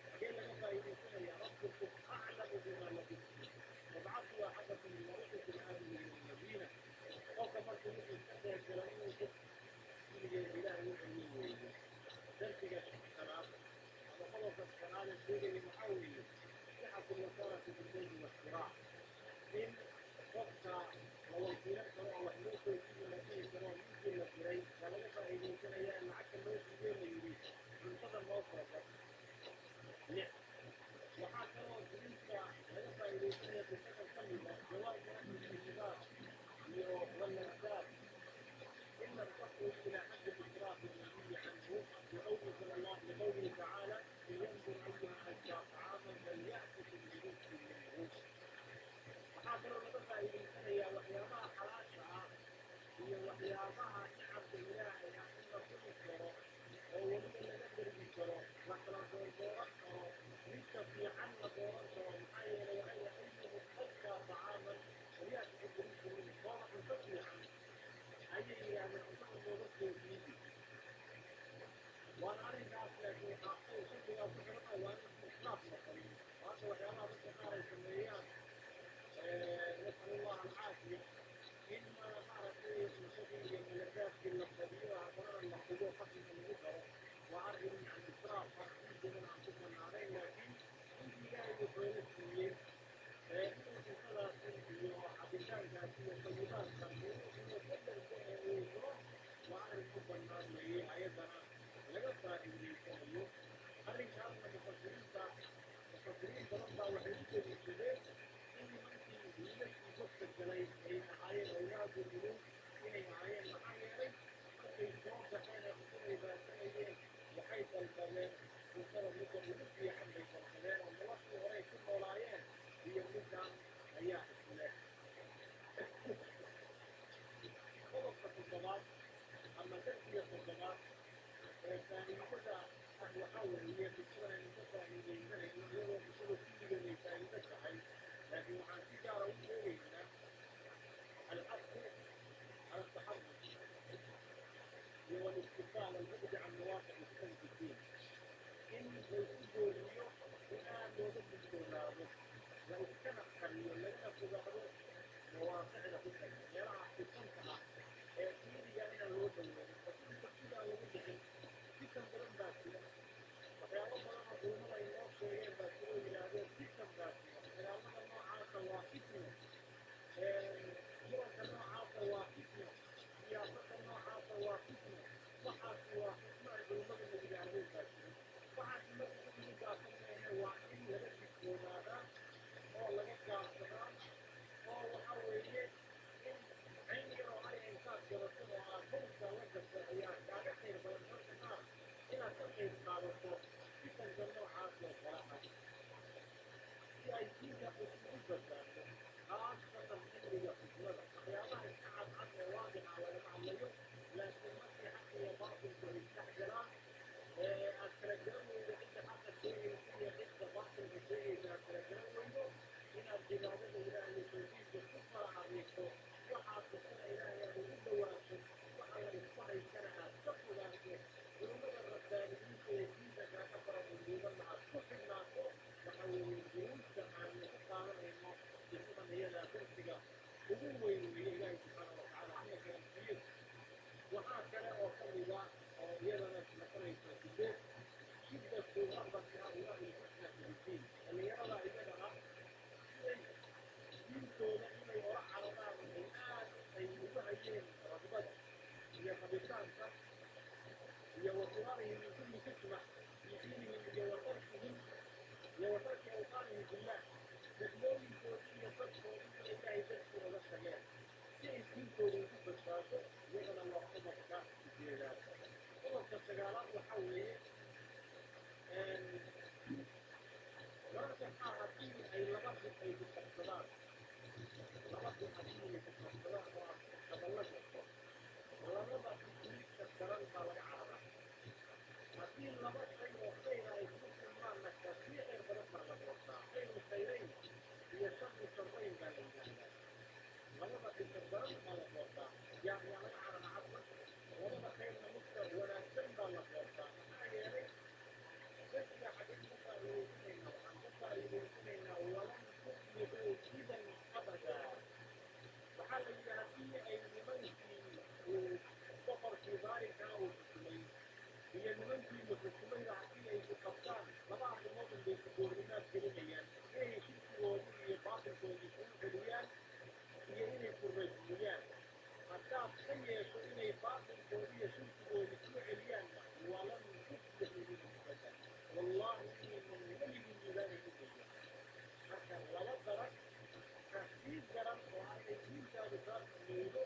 [SPEAKER 2] Xagee laga faa'iidaysanaya? Rabbukum aclamu bimaa labistum wabcasuu axadakum biwaruqikum haadihi ila almadiina. Qofka markuu wuxuu iska dheehgalo inuu cilmigeeda Ilaahay u celiyo weeye. Darsiga shanaad ama qodobka shanaad ee sheegaya waxaa weeye sixatu lwasaalati bilbay'i waashtiraac, in qofka la wakiilan karo oo wax loo soo jiibi la dhihi karo. Ninkii la diray waa laga faa'iidaysanaya lacagta loo siiyey, la yidhi cuntada noo soo gar. Lix, waxaa kaloo duruusta laga faa'iidaysanaya qisadan ka mida jawaazu akli shubuhaat iyo walladdaat in lam takhruj ila xaddi israaf almanhiyi canhu, liqawlihi sala allah, liqawlihi tacaala: liyanduruu ayuha azkaa طacaaman falya'kukum birizqin minhu. Waxaa kaloo laga faa'iidaysanayaa waxyaabaha xalaasha ah iyo waxyaabaha nicamka Ilaahay ah in la cuni karo oo weliba laga dergi karo, la kala doordooran karo, midka fiican la dooran karo. Maxaa yeelay, waxay ayuhum azkaa طacaaman falya'kukum birizqin minhu. Kooda cunto fiican ayay yidhaahdeen cuntada nooga soo galay ay ahaayeen awlaadu muluuk inay ahaayeen. Maxaa yeelay, markay soo baxeen ee cuntaday raadsanayeen, waxay dalbadeen cuntada midda ugu fiican bay dalbadeen, oo noloshii horey ku noolaayeen iyo middan ayaa isleh. Qodobka toddobaad ama darsiga toddobaad ee faa'iidada ah waxaa weeye qisadan aynu ka faa'iidaysanayno, iyadoo qisada kulligeed ay faa'iido tahay, laakiin waxaan si gaara u sheegaynaa alxaqu cala ataxarruj iyo walistiqaal albucdi can mawaaqic fitan fi diin, in laysu booriyo in aad looga digtoonaado, la iskana qariyo, lagana fogaado mawaaqicda fitanka, meelaha fitanka ah ee diiniga inaan loo dhowaanin oo inta sidaa lagu dhicin. Fitan badan baa jira, waxyaabo badan oo culimada ay noo sheegeen baa jira oo yidhaahdeen fitan baa jira, dagaalada noocaasa waa fitno, muranka noocaasa waa fitno, siyaasadda noocaasa waa fitno, waxaasi waa fitno ay culimadu na yidhaahdeen baa jira. Waxaasi marka in lagu gaabsan maahe, waa in laga digtoonaadaa oo laga gaabsadaa, oo waxa weeye in cayn yar oo ariga intaad gadato oo aad hawskaa la gasho ayaa kaaga khayr badan marka qaar inaad ka qayb qaadato fitanka noocaas oo kale ah, si ay diinta isugu badbaado, khaasatan xilliga fitnada. Waxyaabaha iska cadcad ee waadixa lagama hadlayo, laakiin markii xaqa iyo baatilku ay isdhex galaan ee aad kala garan weydo cidda xaqa sheegaysa iyo cidda baatilka sheegaysa aad kala garan weydo, inaad cibaadada Ilaahay iyo tawxiidka ku fara adeegto, waxaad tusana Ilaahay aad ugu dhawaato, waxa la isku haystana aad ka fogaato, culimmada rabbaaniyiinta ee diinta kaaga fara duuduubanna aad ku xidhnaato. Waxa weeye duruusta aanu ka qaadanayno qisadan iyadaa darsiga ugu weyn weeye. Ilaahay subxaana watacaala hana garansiiyo. Waxaa kale oo ka mida oo iyadana noqonaysa sideed, shiddatu raqbati haulaai lfitnati biddiin. Dhallinyarada iyaga ah siday diintooda inay ola cararaan ay aad ay ugu hayeen raqbada iyo rabitaanka, iyo wa firaarihim min kulli fitna fii diinihim, iyo wa tarkihim iyo wa tarki awqaanihim billah, degmooyinkoodii iyo dadkoodii inay Ilaahay dartii oga tageen si ay diintooda ugu badbaado, iyagana waa qodobka sideedaad. Qodobka sagaalaad waxaa weeye, mararka qaar haddii ay laba dhib ay ku qabsadaan, laba dhib haddii ay ku qabsadaan oo aad hadalla gasho, labada midka daran baa laga cararaa. Haddii laba shay oo khayra ay ku kulmaanna, kasii khayr badan baa la doortaa. Khayru khayrayn iyo sharu sharayn baa la yidhaahdaa. Labada dhibka daran baa la doortaa, yaa laga cararaa cafwan, labada khayrna midka wanaagsan baa la doortaa. Maxaa yeelay, darsiga xageen ka faa'iidaysanaynaa? Waxaan ka faa'iidaysanaynaa walan tuflixuu idan abadaa. Waxaa la yidhi haddii ay nimankii uu boqorkii daalimkaa uu xukumay iyo nimankii la xukumayba haddii ay ku qabtaan, laba arrimood un bay ku goornimaad gelinayaan: inay shirkigoodii iyo baatilkoodii kuu celiyaan iyo inay ku rajmiyaan. Haddaad ka yeesho inay baatilkoodii iyo shirkigoodii kuu celiyaanna, walan tuflixuu idan abadaa, wallahi inaynan weligii miidaanaynin weeyaan. Marka laba daran ka sii daran oo ah inay diintaadu kaa xumeydo,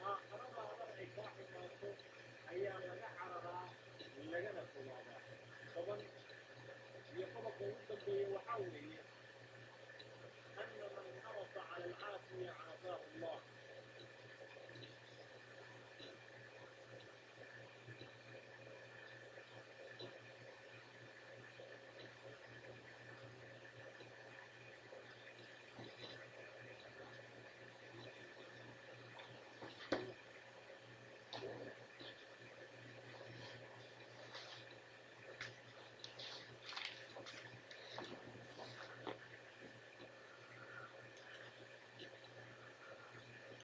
[SPEAKER 2] aakhiradaadana ay kaa xumaato, ayaa laga cararaa lagana fogaadaa. 10 iyo qodobka ugu dambeeya waxaa weeye